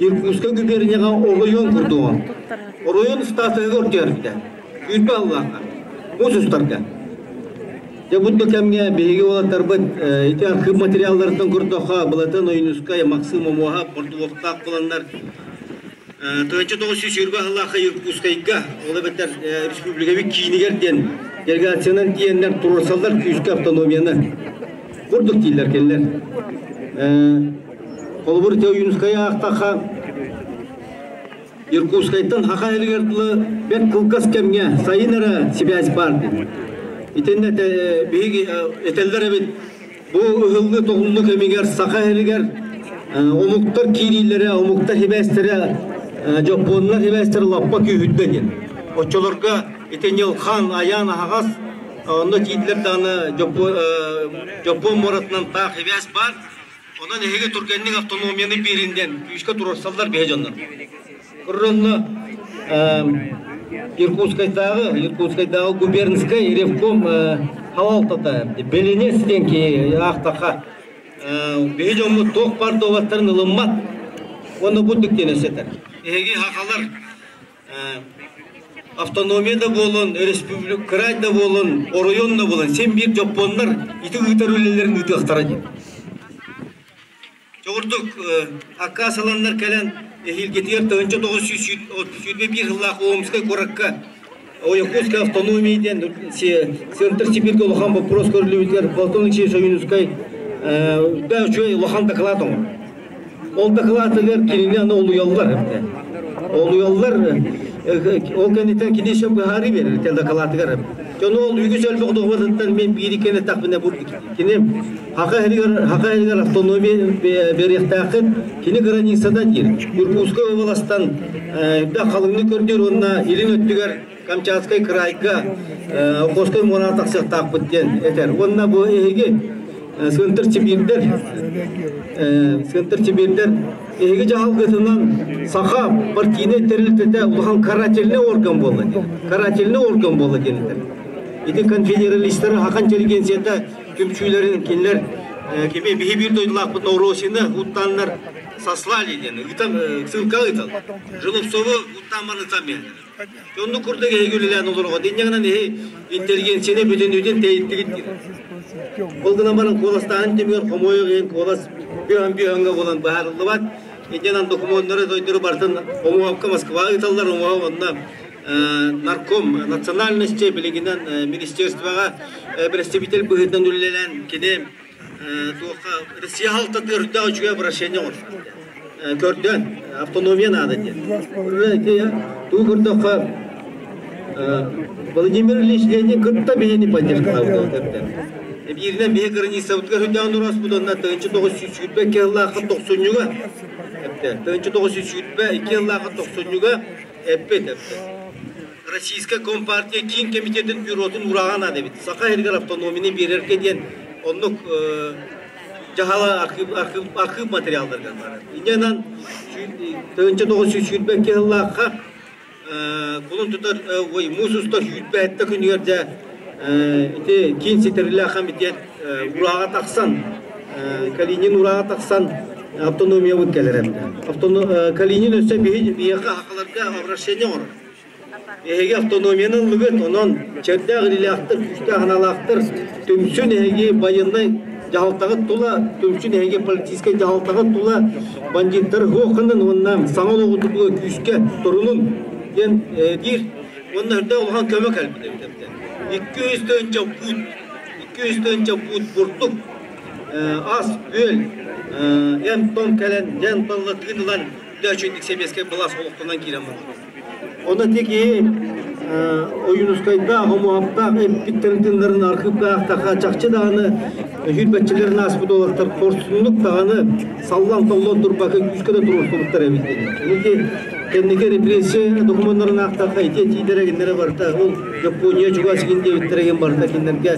Иркутскай губернияҕа оройуон курдугун оройуон статуһугар түһэрбитэ. Сүүрбэ сыллаахха муус устарга. Дьэ бу да кэмҥэ биһиги уолаттарбыт ити архыып материалларыттан көрдөххө Былатын Ойуунускай, Максим Омуоһап ордугуохтаах буоланнар 1920 сыллаахха Иркутскайга, ол эбэтэр республикабыт киинигэр диэн делегациянан тиийэннэр туруорсаллар күүскэ автономияны курдук дииллэр кинилэр. Холобур, ити Ойуунускайы аахтахха Иркутскайтан Саха сиригэр дылы бэрт кылгас кэмҥэ сайын эрэ сибээс баар диэн. Итиннэ биһиги этэллэр эбит, бу ыһыллыы-тоҕуллуу кэмигэр Саха сиригэр омуктар киириилэрэ, омуктар сибээстэрэ, дьоппуоннар сибээстэрэ лаппа күүһүрдэ диэн. Оччолорго ити Ньылхан, Айаан аһаҕас, онно тиийдилэр даҕаны Дьоппуон муоратынан таах сибээс баар. Онон эһиги түргэнник автономияны биэрин диэн күүскэ туруорсаллар биһи дьоннор. Онно Иркутскайдааҕы, Иркутскайдааҕы губернскай ревком халалтата Беленец диэн киһи аахтахха биһи дьоммут туох баар дуобаттарын ылыммат уонна курдук диэн өссөтөр. Эһиги хахалар автономия да буолун, республика, край да буолун, оройуон да буолун, син биир дьоппуоннар ити ыытар үлэлэрин ыытыахтара диэн. Чоҕурдук аккаас ыланнар кэлэн эһиилгитигэр 1921 сыллаах Омскай куоракка Якутская автономия диэн Центр Сибиргэ улахан боппуруос көрүллүбүтүгэр Платон Алексеевич Ойуунускай да үчүгэй улахан доклад оҥорор. Ол дакылаатыгар кинини аны олуйаллар. Олуйаллар, ол кэнниттэн кини сөп быһаарыы биэрэр ити дакылаатыгар. Дьону ол үгүс элбэх доҕуотуттан мен биир иккини эттэхпинэ бу кини Хаха иһигэр Хаха иһигэр автономия бериэхтээххин кини границада диир. Иркутскай уобаластан элбэх халыҥны көрдүүр уонна илин өттүгэр Камчатскай кыраайга Охотскай муораҕа тахсыахтаахпыт диэн этэр. Уонна бу эһиги Сынтыр Сибиирдэр Сынтыр Сибиирдэр эһиги дьаһалгытынан саха партийнай тэрилтэтэ улахан карательный орган буолла диэн. Карательный орган буолла диэн этэр. Ити конфедералистары Хахан интеллигенцията түмсүүлэрин кинилэр кими биһи биир дойдулаахпыт Новороссияны уттааннар сослали диэн ыытан ссылка ыытал. Желобцову уттаан баран ытан биэрдилэр. Оннук курдук эһиги үлэлээн олороҕут. Инньэ гынан эһи интеллигенцияны бүтүннүүтүн тэйиттигит диир. Ол гынан баран куоластааһын түмүгэр хомойуох иһин куолас бүөһэн-бүөһэҥҥэ буолан быһаарыллыбат. Инньэ гынан докумуоннары дойдуру барытын Омуһапка Москваҕа ыыталлар. Омуһап онно нарком национальности билигинэн министерствоҕа представитель быһыытынан үлэлээн кини туохха Россия халтатыгар үрдээх үчүгэй обращение оҥорсор. Көрдөөн, автономия наада диэн. Тугу көрдөххө, Владимир Ильич Ленин кытта биһини поддержкалаабыт. Бииринэн биһи границабытыгар үрдээн ураспыт онно 1922 сыллаахха тохсунньуга эптэ. 1922 сыллаахха тохсунньуга эппит эптэ. Российскай Компартия Киин Комитетин бюротун уурааҕа наада эбит. Саха сиригэр автономияны биэрэргэ диэн оннук дьаһала архыып материалларыгар баар. Инньэ гынан 1922 сыллаахха кулун тутар ой муус устар 27 күнүгэр дьэ ити киин ситэрилээх комитет урааҕа тахсан Калинин урааҕа тахсан автономиябыт кэлэр эбит. Калинин өссө биһиэхэ хахаларга обращение оҥорор. Эһиги автономияны ыллыгыт, онон чэрдээх илиилээхтэр, күүстээх аналаахтар түмсүн эһиги байыаннай дьаһалтаҕыт тула, түмсүн эһиги политическай дьаһалтаҕыт тула бандьыыттары суох гынын уонна саҥа олоҕу тутууга күүскэ турунун диэн диир. Уонна үрдээх улахан көмө кэлбит эбит эбитэ. 200 тыһыынча буут, 200 тыһыынча буут бурдук, ас-үөл, эм-том кэлэн, дьэн-талла тыын ылан, үчүгдүк сэбиэскэй былаас олохтонон киирэн барбыт. Онно ити киһи Ойуунускайдаах, Омуһаптаах эппиттэрин тылларын архыыптаахтаха чахчы даҕаны сүүрбэччэлэрин ааспыт уолаттар хорсуннук даҕаны саллан-толлон турбакка күүскэ да туруорсубуттар эбит диэн. Ити кэнники репрессия докумуоннарын аахтахха ити этиилэрэ кинилэрэ барыта ол Япония чугас игин диэбиттэрэ игин барыта кинилэргэ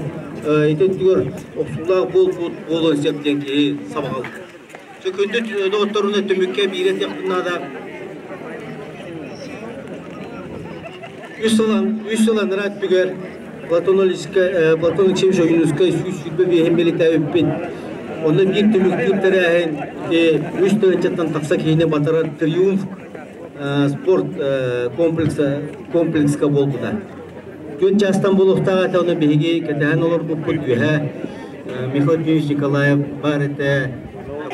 ити өттүгэр охсуулаах буолбут буолуон сөп диэн киһи сабаҕалыыр. Күндү доҕотторуна түмүккэ биир этиэхпин наада. Үс сыл анараа өттүгэр Платон Платон Алексеевич Ойуунускай 125 бэлиэтээбиппит. Онно биир түмүктүүр тэрээһин 3 тыһыынчаттан тахса киһини батарар «Триумф» спорт комплекска буолбута. 4 чаастан буолуохтаах этэ, ону биһиги кэтэһэн олорбуппут үөһэ Михаил Дмитриевич Николаев баар этэ,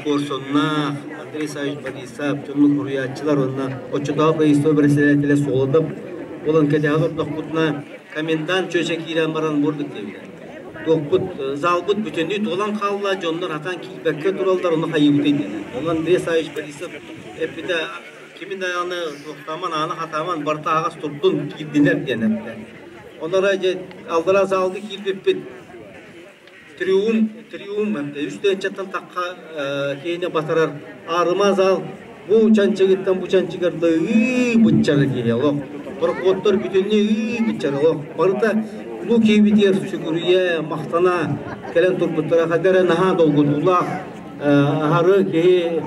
Куорсуннаах, Андрей Савич Борисов, дьоннук суруйааччылар уонна оччотооҕу правительство председателэ Солодов буолан кэтэһэ олордохпутуна комендант чүөчэ киирэн баран бурдук диэбитэ. Туохпут, залбыт бүтүннүү туолан хаалла, дьоннор хатан киирбэккэ тураллар, ону хайыыбытый диэн. Онон Андрей Савич Борисов эппитэ, кимин даҕаны туохтааман, ааны хатааман, барыта аһаҕас турдун, киирдилэр диэн эптэ. Онора дьэ аллараа залга киирбиппит Триумф, триумф 3 тыһыынчаттан тахха киһини батарар аарыма зал бу чанчыгыттан бу чанчыгар да ыы быччары киһи олох. Проходтор бүтүннүү ыы быччары олох. Барыта улуу киһибитигэр сүгүрүйэ, махтана кэлэн турбуттара хадара наһаа долгутуулаах аһары киһи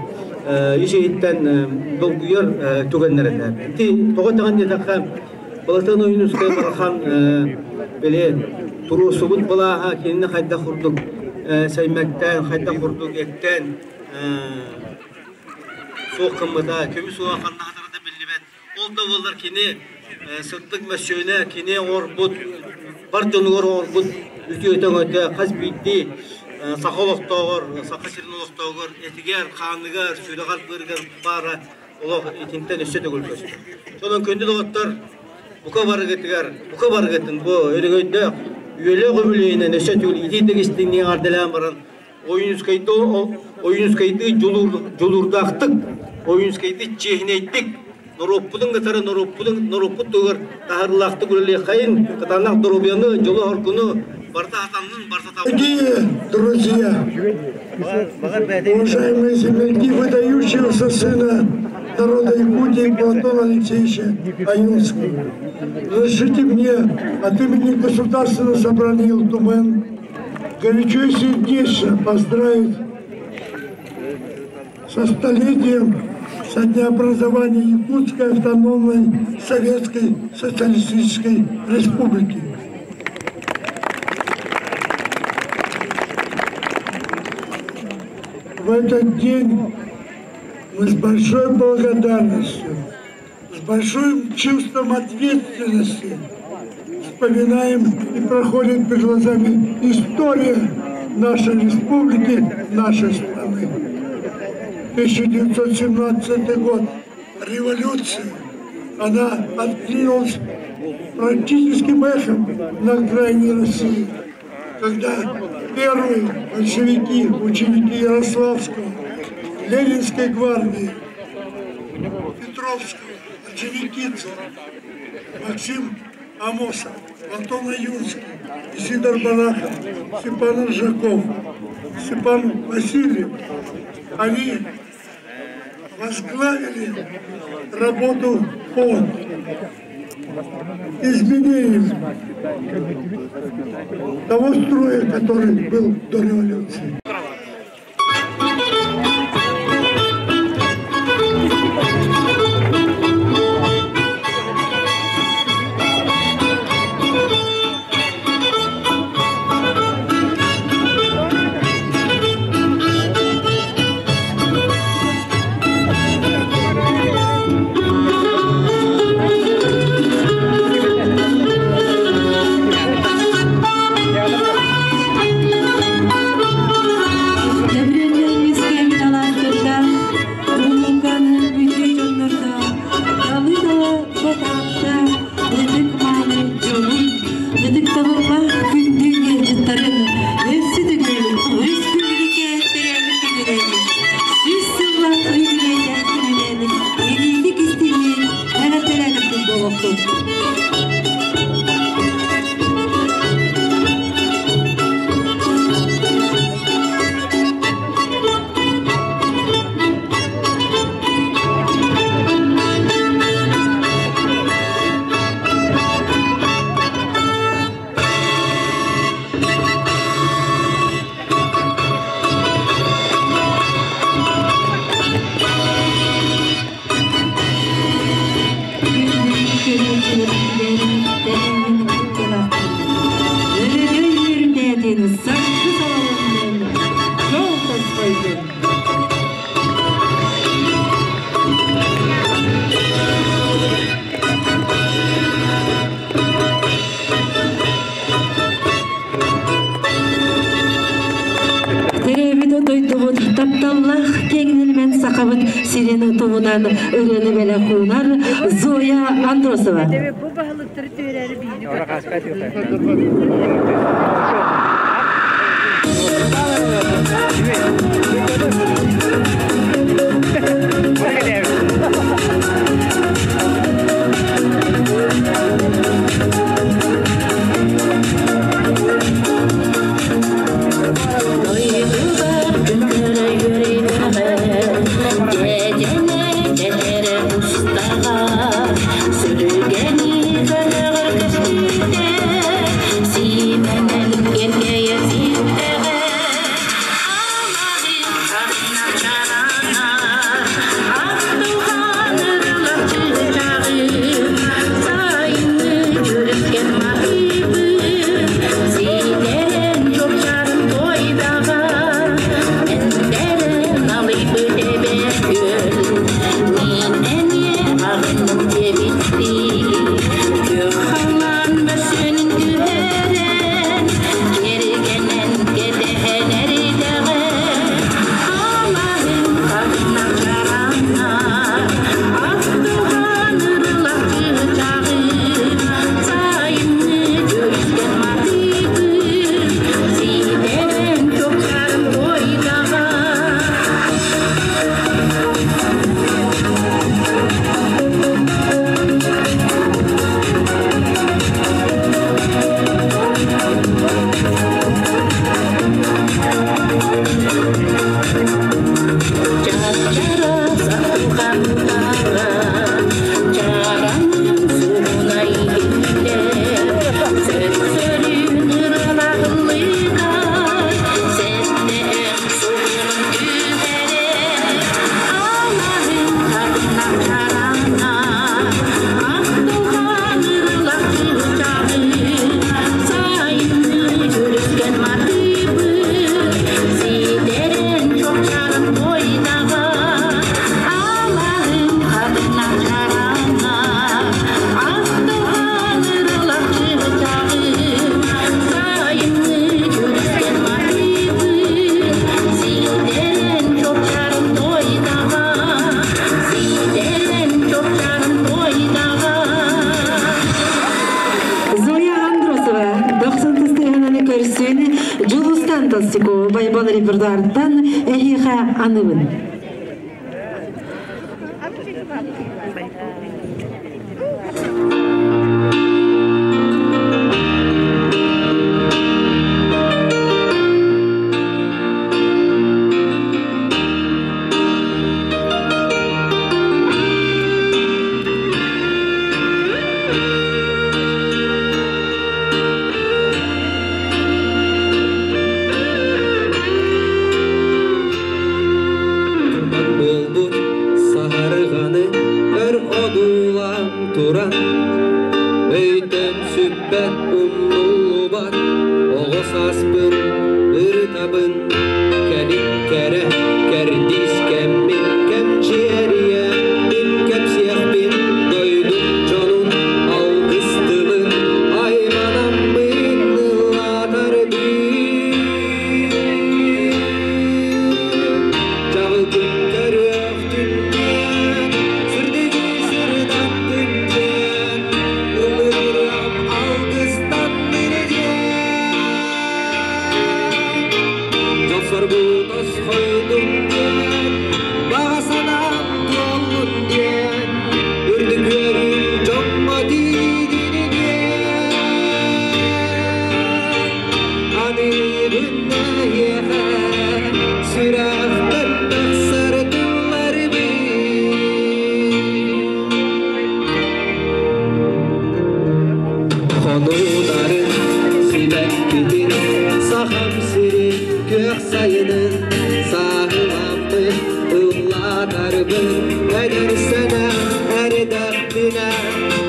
ис иһиттэн долгуйар түгэннэр этэ. Ити тоҕо даҕаны диэтэххэ Платон Ойуунускай барахан били туруорсубут былааһа кинини хайдах курдук сэймэктээн, хайдах курдук эттээн суох гыммыта, көмүс уоҕа ханна хатара да биллибэт. Ол да буоллар кини сырдык мөссүөнэ, кини оҥорбут, бар дьонугар оҥорбут үтүөтэ-өҥөтө хас биирдии саха олохтооҕор, Саха сирин олохтооҕор этигэр, хааныгар, сүрэҕэр-быарыгар баара олох итинтэн өссө төгүл көстөр. Сонон күндү доҕоттор, бука барыгытыгар, бука барыгытын бу өрөгөйдөөх, үөлээх үбүлүөйүнэн өссө төгүл итии-тик истиҥник эҕэрдэлээн баран. Ойуунускайды дьулуурдаахтык, Ойуунускайды чиэһинэйдик, норуоппутун кытары норуоппутун норуоппут туһугар таһаарыылаахтык үлэлиэххэйин, кытаанах доруобуйаны, дьолу-соргуну барыта хатаннын, барыта Дорогие друзья, уважаемые земляки выдающегося сына народа Якутии Платона Алексеевича Ойунского, разрешите мне от имени Государственного собрания Ил Тумэн горячо и сердечно поздравить со столетием со дня образования Якутской автономной Советской Социалистической Республики. В этот день мы с большой благодарностью, с большим чувством ответственности вспоминаем и проходит перед глазами история нашей республики, нашей страны. 1917 год, революция, она откликнулась практическим эхом на окраине России, когда первые большевики, ученики Ярославского, Ленинской гвардии, Петровского, Орджоникидзе, Максим Амосов, Антон Ойунский, Исидор Барахов, Степан Аржаков, Степан Васильев, они возглавили работу по изменению того строя, который был до революции. Ырыаны бэлэх уунар Зоя Андросова. Сименен кергeye ситтеге. Репертуарыттан эһиэхэ аныбын. Буолбут саһарҕаны өр одуулаан туран, өйтөн сүппэт умнуллубат оҕо сааспын ырытабын, кэлин кэрэ кэрдиис кэммин кэмчиэрийэбин кэпсиэхпин дойдум дьонун алгыс тылын айманаммын ыллатарбын. Чаҕылгын көрүөхтүн диэн, сырдыгы сырдаттын диэн, ыллырыам алгыстаннын диэн. Дьол-соргу тосхойдун диэн, баҕа санаам туоллун диэн, үрдүк үөрүүм дьоҥҥо тиийдин диэн. Аныыбын эһиэхэ сүрэхтэн тахсар тылларбын. Хонууларын сибэккитин, сахам сирин күөх сайынын сааһыламмын ыллатарбын, эдэр сэнэх эрдэхпинэ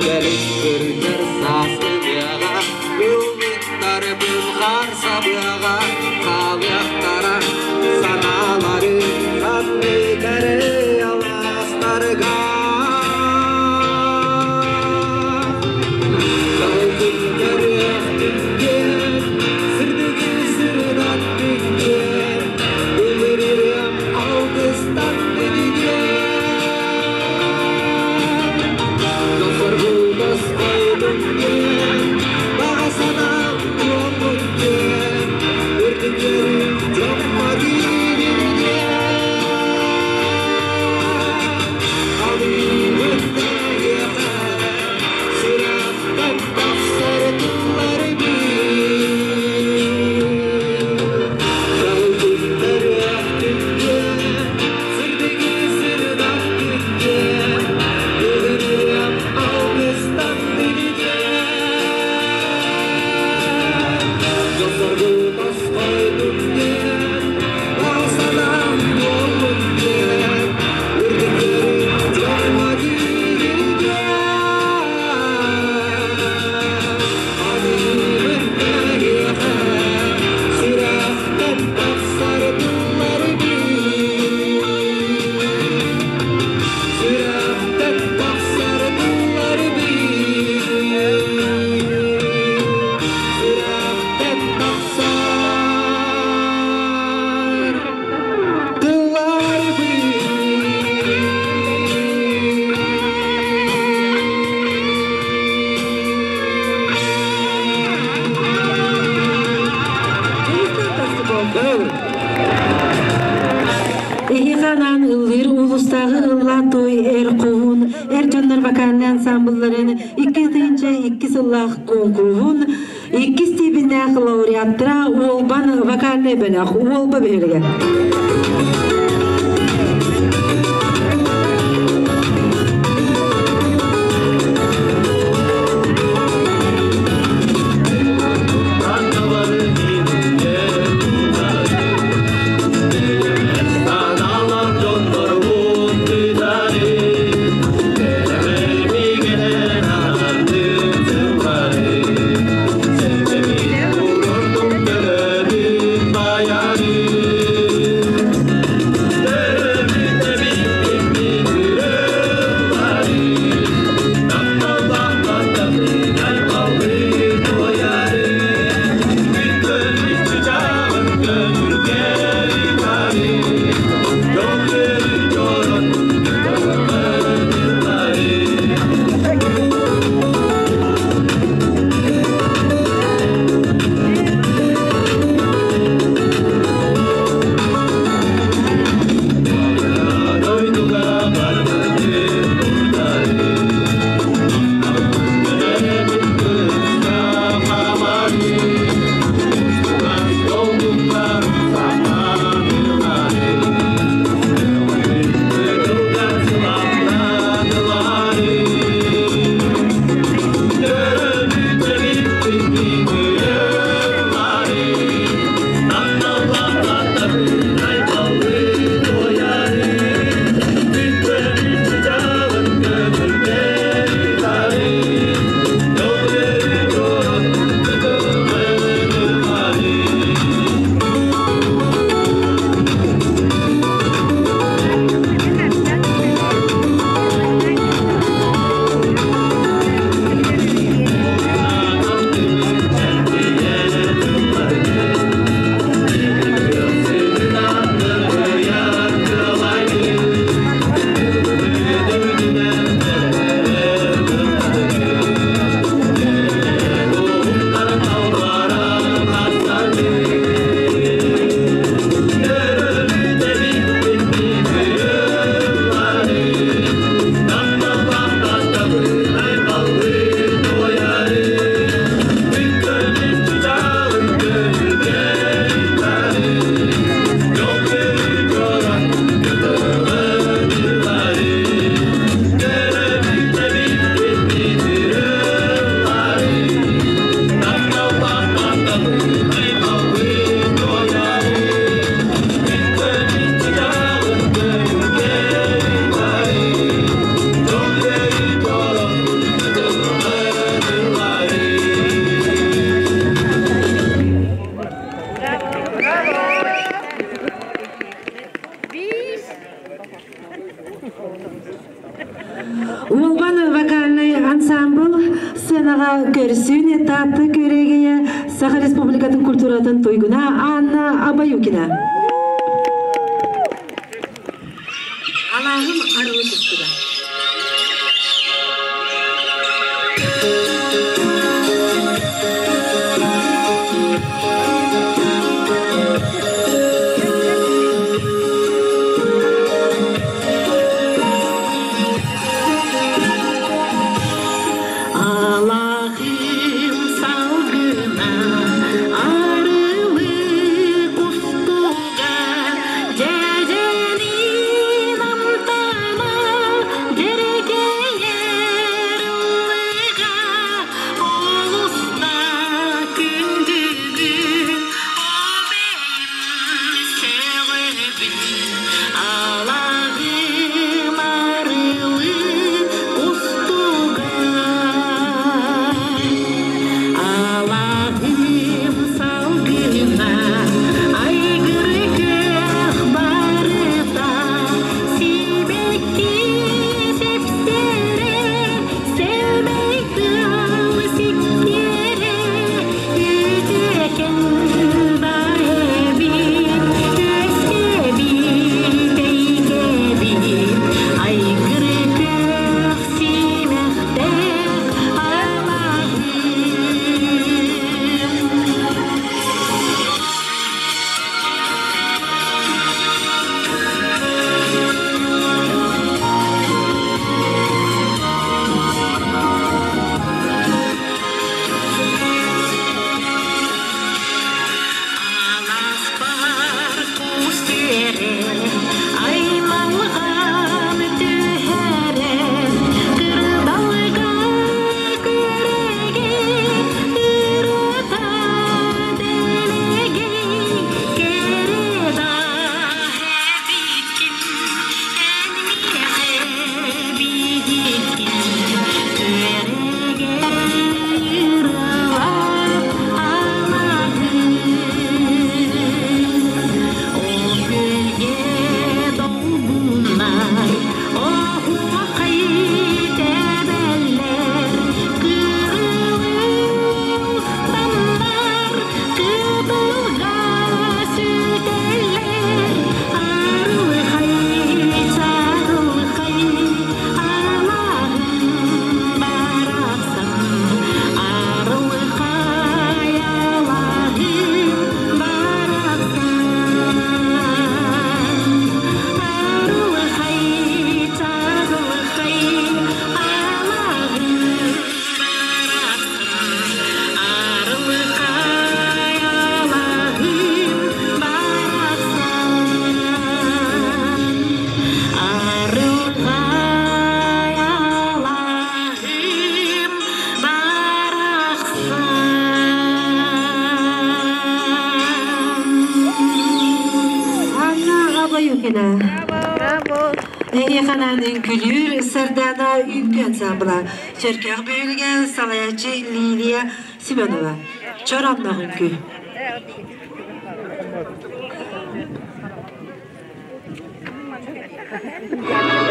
кэлин кырдьар саас ылыаҕа, ыллыктарбын хаар сабыаҕа, хаалыахтара санаалары ханнык эрэ алаастарга. Жалгын көрүөхтүн диэн, сырдыгы сырдаттын диэн, ыллырыам алгыстаттын диэн. Дьол-соргу тосхойдун диэн, баҕа санаам туоллун диэн, үрдүк үөрүүм дьоҥҥо тиийдин диэн. Аныыбын эһиэхэ сүрэхтэн тахсар тылларбын. Чаҕылгын көрүөхтүн диэн, сырдыгы сырдаттын диэн, ыллырыам алгыстаттын диэн. Дьол-соргу тосхойдун диэн, баҕа санаам туоллун диэн, үрдүк үөрүүм дьоҥҥо тиийдин диэн. Аныыбын эһиэхэ сүрэхтэн тахсар тылларбын. Сүрэхтэн тахсар тылларбын. Сүрэхтэн тахсар тылларбын. Эһиэхэ анаан ыллыыр улуустааҕы ыллаан той эр хоһуун эр дьоннор вокальнай ансамблларын 2002 сыллаах куонкуруһун иккис тиибиннээх лауреаттара Уолбан вокальнай бөлөх Уолба бөһүөлэгэ. Bayarı. Сценаҕа көрсүүн этапты көрегeye Саха Республикатын культуратын туйгуна Анна Абаюкина. Алааһым арылы кустуга. Алахым салгына арылы кустуга дьэдьэнин амтана дьэргэйэр ыллыга олуста күндүгүн обэйим сөҕөбүн Алаҕым арылы кустуга Алаҕым салгына айгыр көх барыта сибэкки сипсэрэ сэмэй тыал сиккиэрэ үтүөкэн да эбит үөскэбит эйгэбит айгыр көх симэхтээх алаһым. Аласпар кустэрэ аймалҕан түһэрэ кырдалга күрэгэй ырыта дэлэгэй кэрэ да эбиккин эн миэхэ биһиккин күөрэгэй ыралаах алаһым. Ол күөлгэ долгуннар оһуохай тэбэллэр кырылыы устаннар кытылга сүтэллэр арылхай чаҕылхай алаһым барахсан арылхай алаһым барахсан арылхай чаҕылхай алаһым барахсан арылхай алаһым барахсан арылхай алаһым барахсан. Анна Абаюкина. Эһиэхэ үҥкүүлүүр Сардаана үҥкүү ансамбла. Чөркөөх бөһүөлэгэ салайааччы Лилия Семенова. Чоромнох үҥкүү. Thank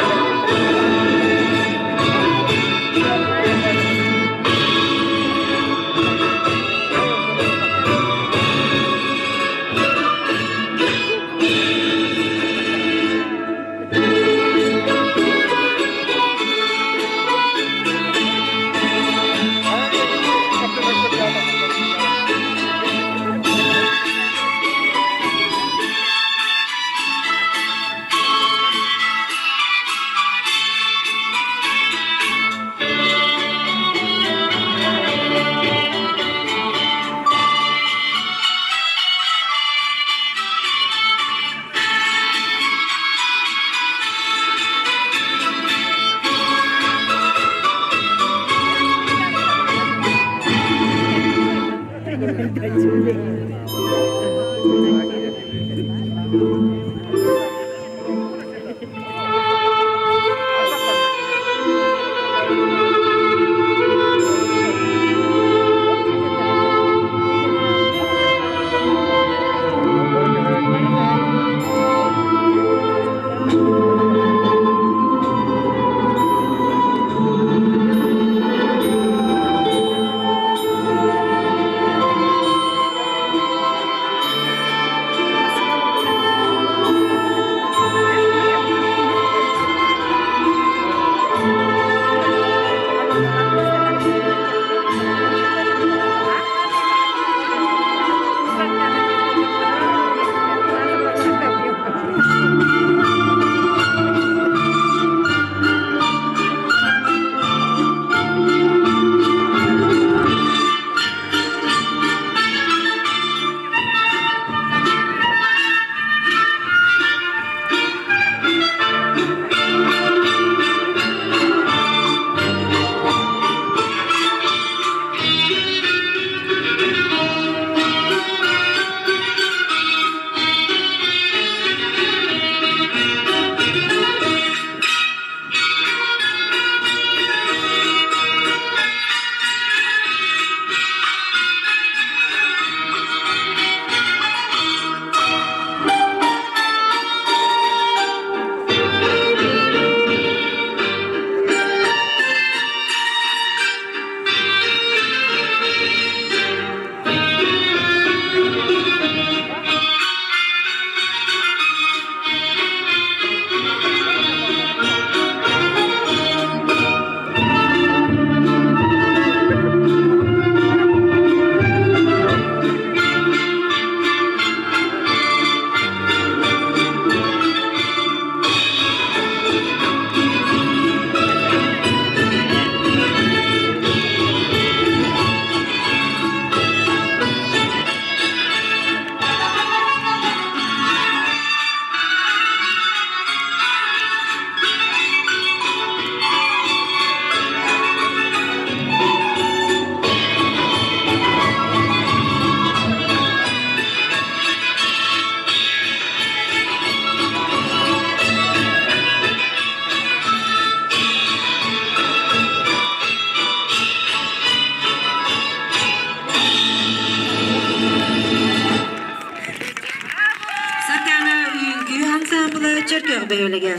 ансамбла Чөркөөх бөһүөлэгэ.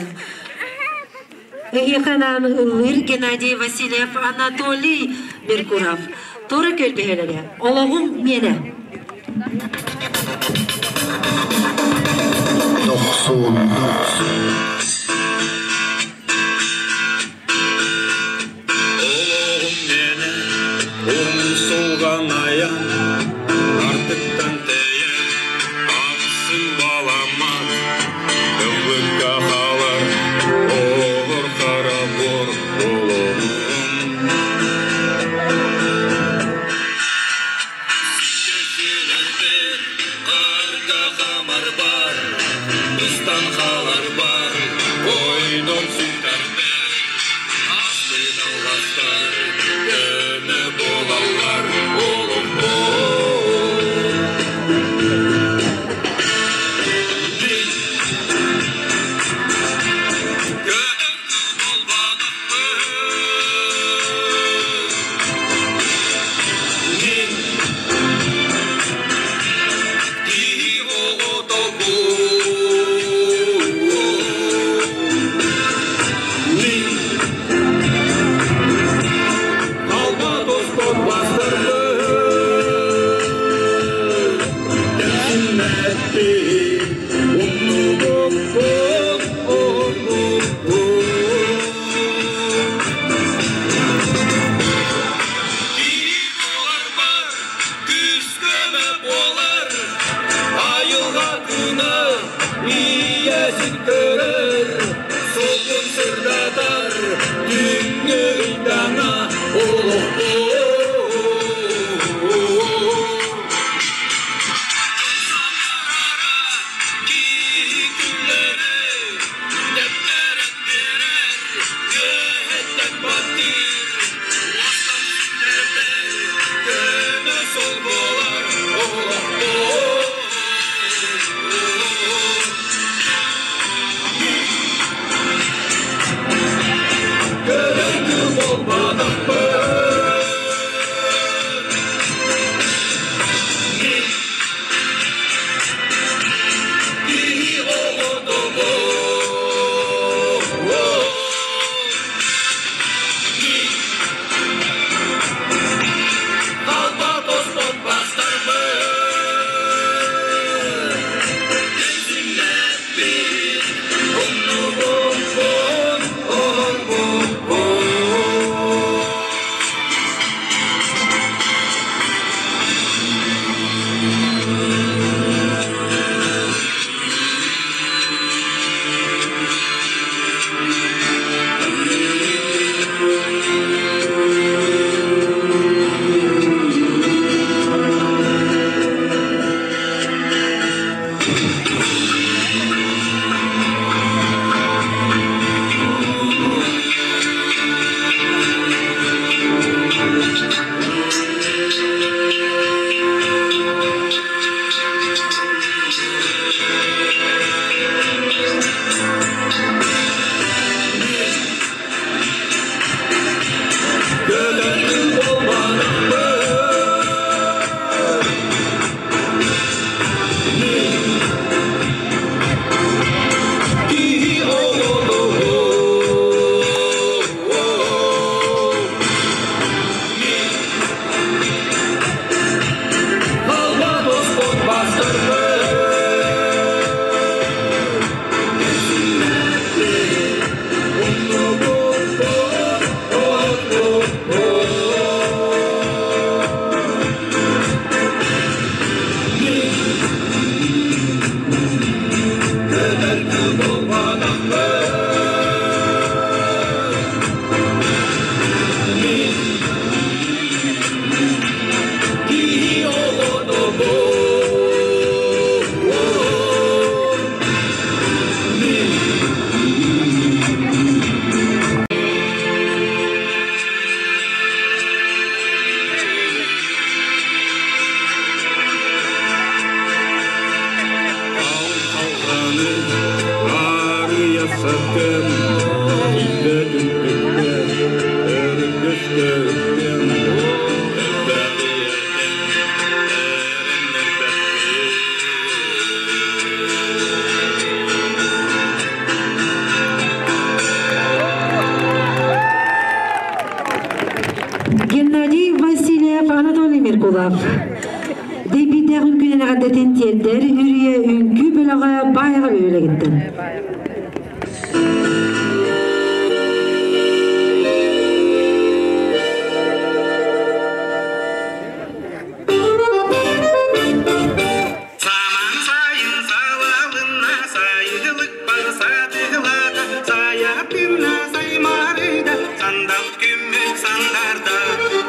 Эһиэхэ анаан ыллыыр Геннадий Васильев, Анатолий Меркуров. Туора Күөл бөһүөлэгэ. Олоҕум миэнэ. Дохсун. Олоҕум миэнэ умсулҕан айан, артыктан тэйэн, ахсын баламмат, ыллыкка хаалар, оһор хара буор олоҕум. Харга хамар бар, быстан хаалар бар, ойдон сүтэр бэр, астын алластар, көмө буолаллар, олохпор. Айылҕатына ийэсин көрөр, солун сырдатар, түүҥҥү ыйдаҥа олохпор. Киһи күллэри дэптэрэн биэрэр, үөһэттэн баттыыр, уостан сүтэрбэр, көмө сол буолар олохпор. Көрөҥкү буолбатахпын. Киһи оҕотобун. Алба тоспот бастарбын. Кэмсиммэппин, умнубуппун, оһорбуппун. Көтөргү буолбатахпын. Киһи оҕотобун. Алба тоспот бастарбын. Кэмсиммэппин, умнубуппун, оһорбуппун. Көтөргү буолбатахпын. Киһи оҕотобун. Алҕаны арыйа сатым, тиийбэтим түккэ, өргөскө үктем, элбэҕи этэн, эрэннэрбэппин. Меркулов. Дэйбиирдээх үҥкүүнэн эҕэрдэтин тиэрдэр Үрүйэ үҥкүү бөлөҕө Баайаҕа бөһүөлэгиттэн. Саман сайын салалынна, сайылык сатылата, саятына саймарыда, сандал күммүт сандарда,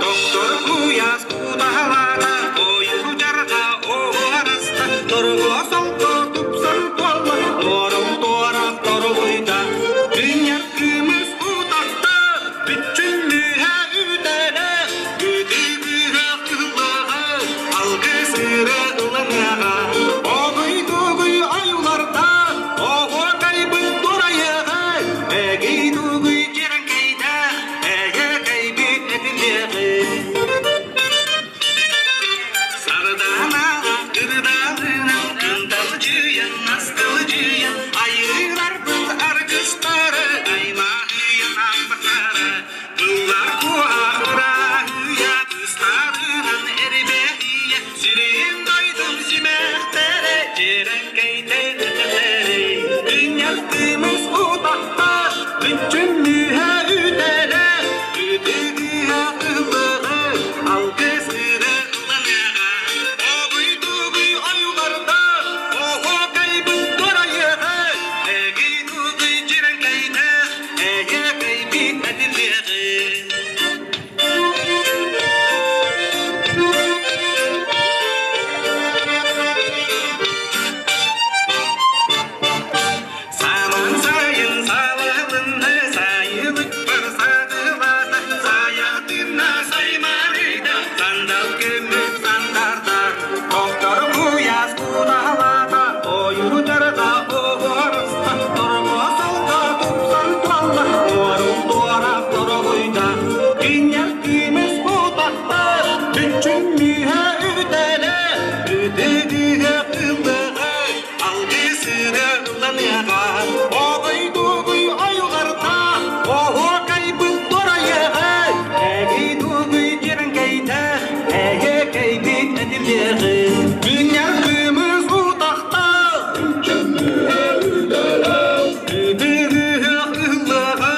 доктор куяс куталата, ойу жарга оҕараста, торго солко тупсан туолла, тору туора торуйда, күннэр күмүс утахта, бүтүн мүһэ үтэлэ, үтүгүһэ кыллаҕа, алгысыры ыланыаҕа, огуй-дугуй ойууларда, оҕуокайбыт турайыаҕа, эгий-дугуй дьирэҥкэйдэ, эйэкэйбит этилиэҕи. Сарданаҕа ырдаалынан, кынталдьыйан, астылдьыйан, айыыларбыт аргыстары, аймаһыйан ааспахтара, быллар куһаҕырааһыйа, быстарынан эрбэһийэ, сирин дойдум симэхтэрэ, дьирэҥкэйдэй өтөхтөрө, күннэр кымыс утахта, бүччүм мүһэ үтэлэ, үтүгүһэ ыллыгы, алгыс ыры ыланыаҕа, огуй-дугуй ойууларда, оһуокайбыт турайыаҕа, эгий-дугуй дьирэҥкэйдэ, эйэкэйбит этиллиэҕи. Саман сайын салалынна, сайылык бар садылата, саятына саймарыйда, сандал көмүс сандарда, доктор куяс кудалата, ойу жарга оҕорыста, торго солко тупсан туалла, туорул туора торобуйда, киннер күмүс утахта, түчүн мүһэ үтэлэ, үтүгүһэ кыллыгы, алгысыры ыланыаҕа, огуй-дугуй ойууларда, оһуокайбыт турайыаҕа, эгий-дугуй дьирэҥкэйдэ, эйэкэйбит этилиэҕи. Күннэр күмүс утахта, үтүгүһэ ыллыгы,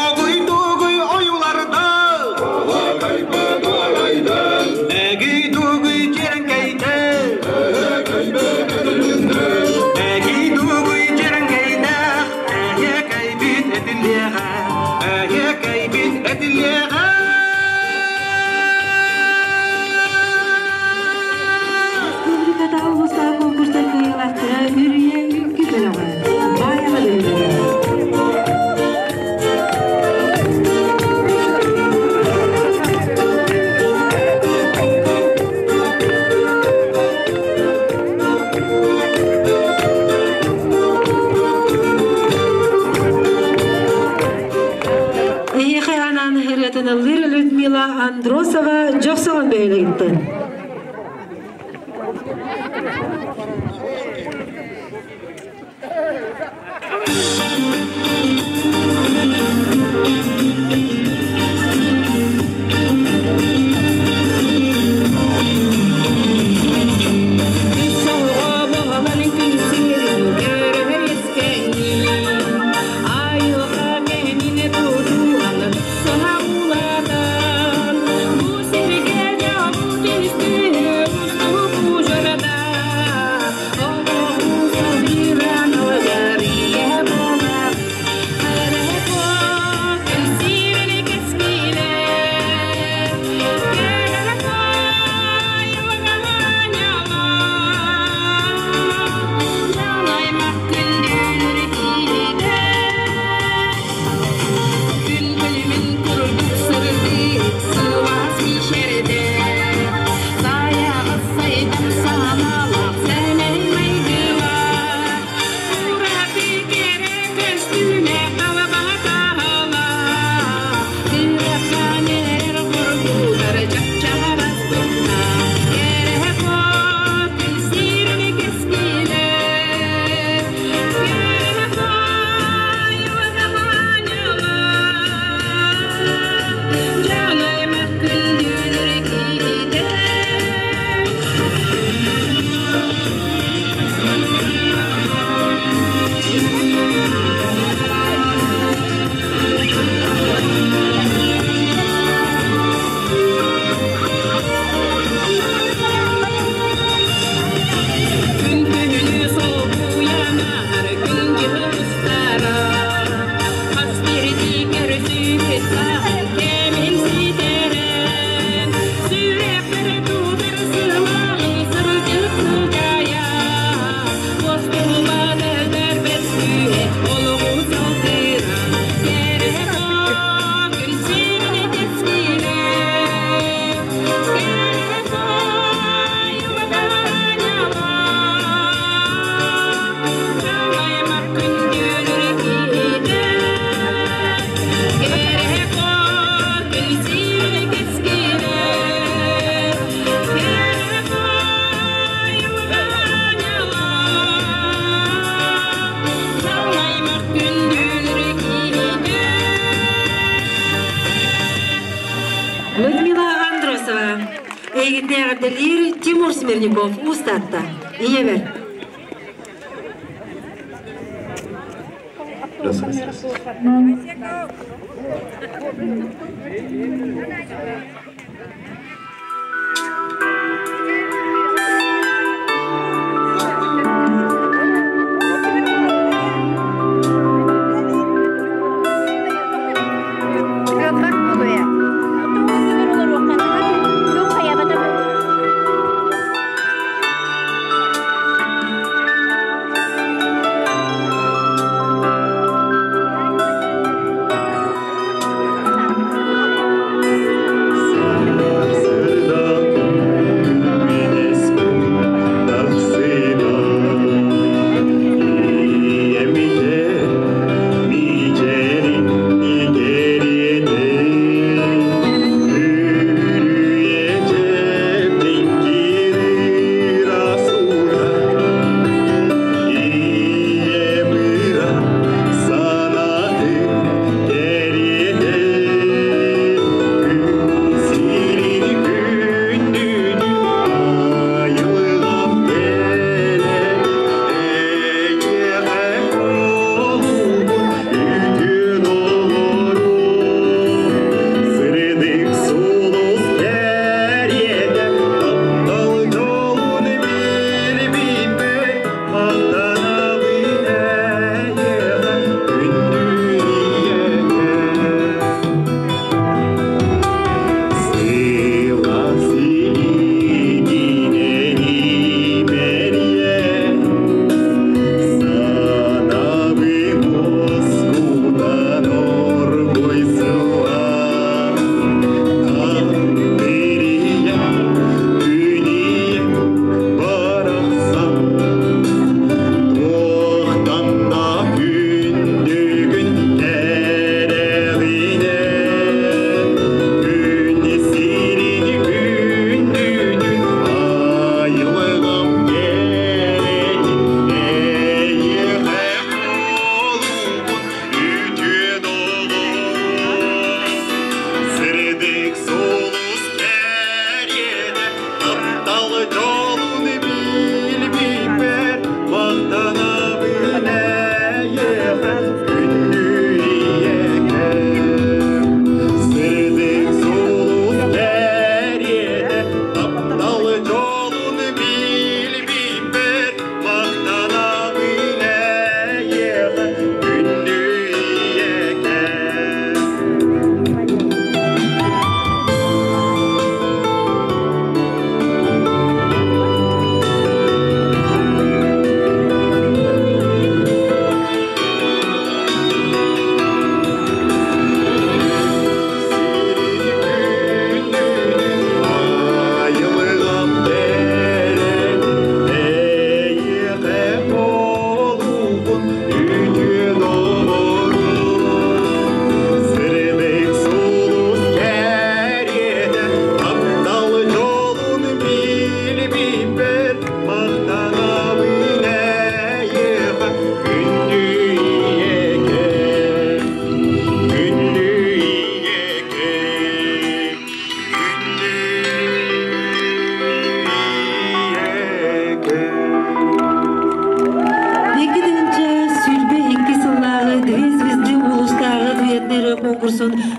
огуй-дугуй ойууларда, эгий-дугуй дьирэҥкэйдэ, эгий-дугуй дьирэҥкэйдэ, эйэкэйбит этилиэҕэ, эйэкэйбит этилиэҕэ. Республикатааҕы улуустааҕы конкурстар кыайыылаахтара Үрүйэ үҥкүү бөлөҕө Баайаҕа бөһүөлэгэ. Эһиэхэ анаан ырыатын ыллыыр Людмила Андросова Дьохсоҕон бөһүөлэгиттэн. Yeah. Эҕэрдэлиир Тимур Смирников Уус Таатта. Ийэбэр.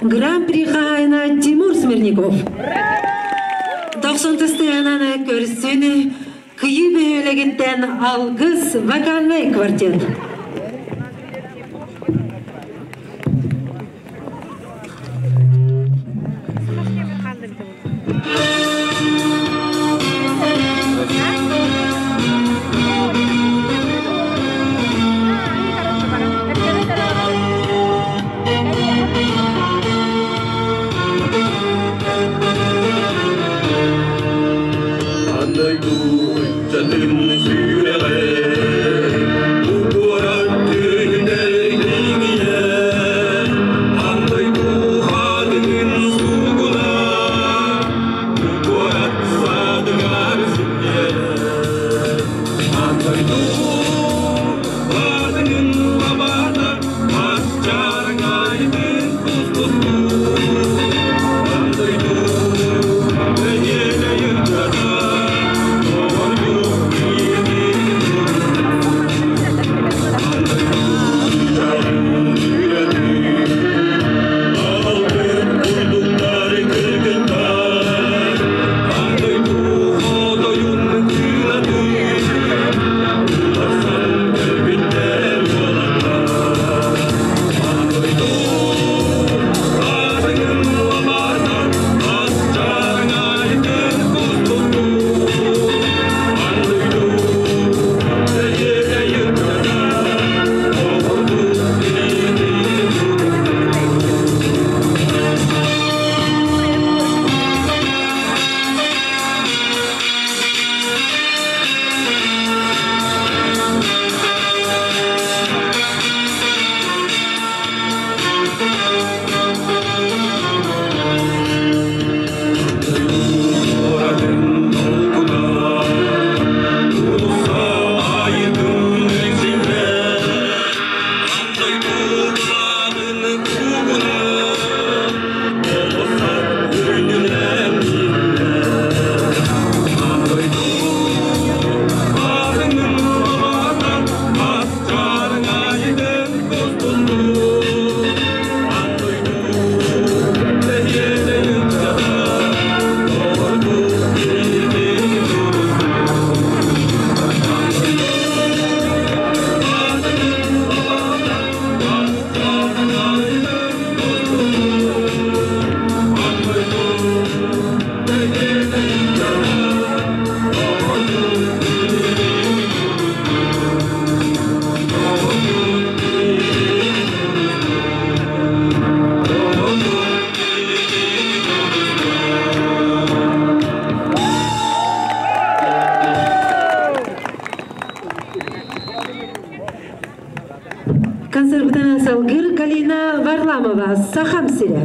Гран-при хаһаайына Тимур Смирников. Дохсун тыстыгананы көрсүн Кыйы бөһүөлэгиттэн Алгыс вокальнай квартет. Концерт салгыыр Галина Варламова, Сахам сирэ.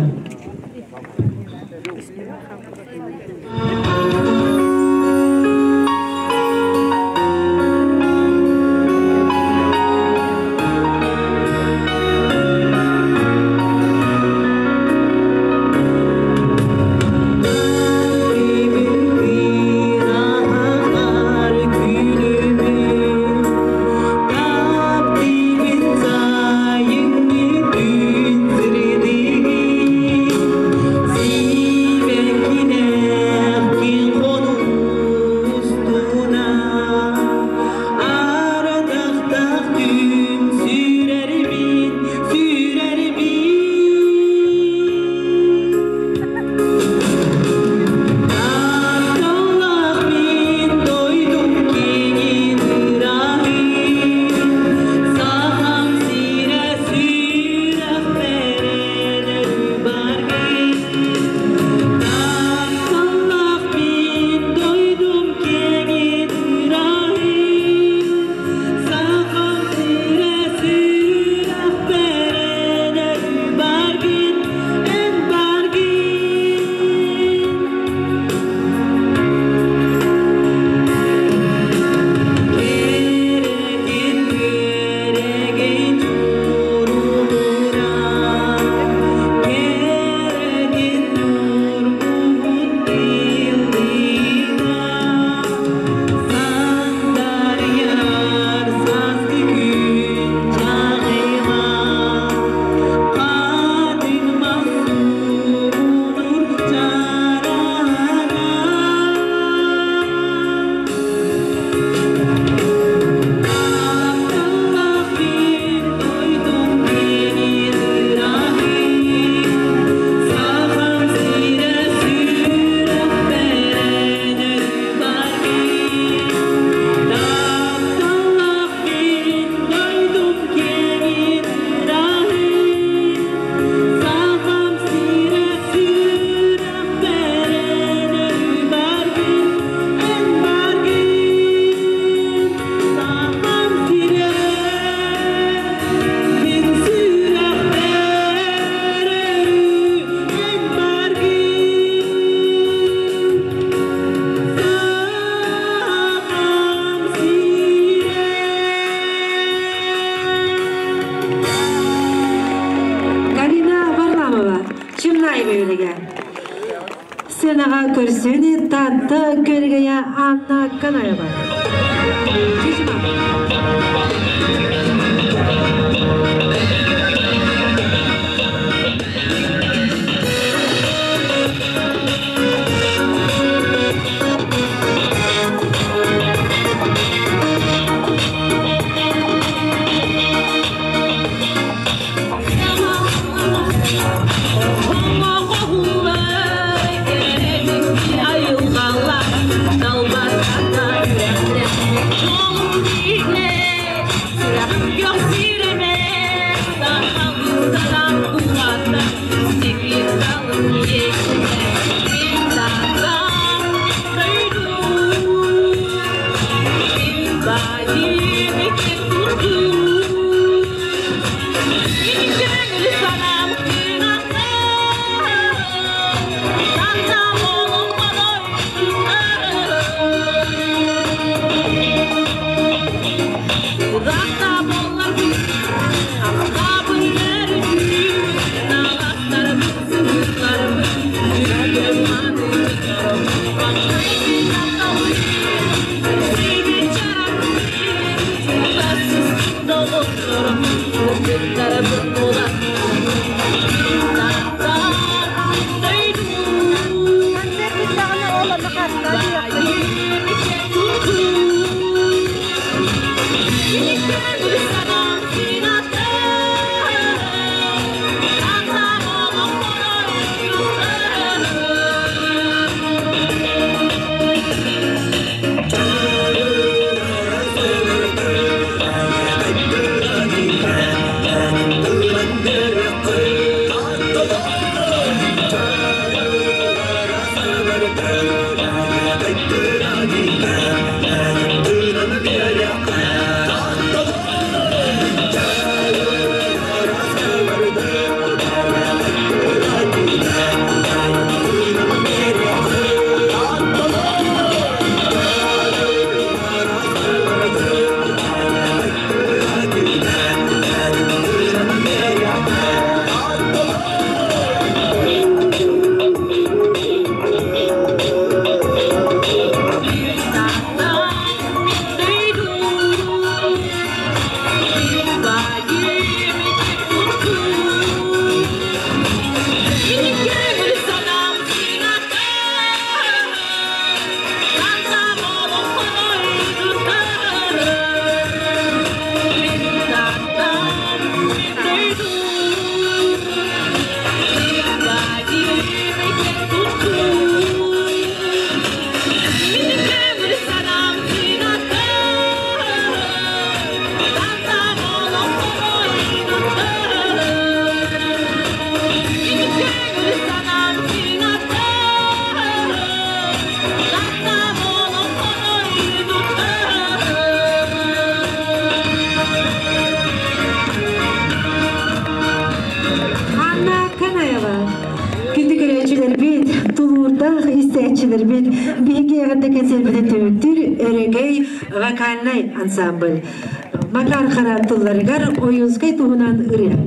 Галина Варламова, Чымнай бөөлеге. Сценаға көрсөні Татты көргея Анна Канаева. Thank you. Анна Канаева. Күндү көрөөччүлэрбит, тулуурдаах истээччилэрбит, биһиги эҕэрдэ кэнсиэрбитин түмүктүүр Өрөгөй вокальнай ансамбль. Макар Хара тылларыгар Ойуунскай туһунан ырыа.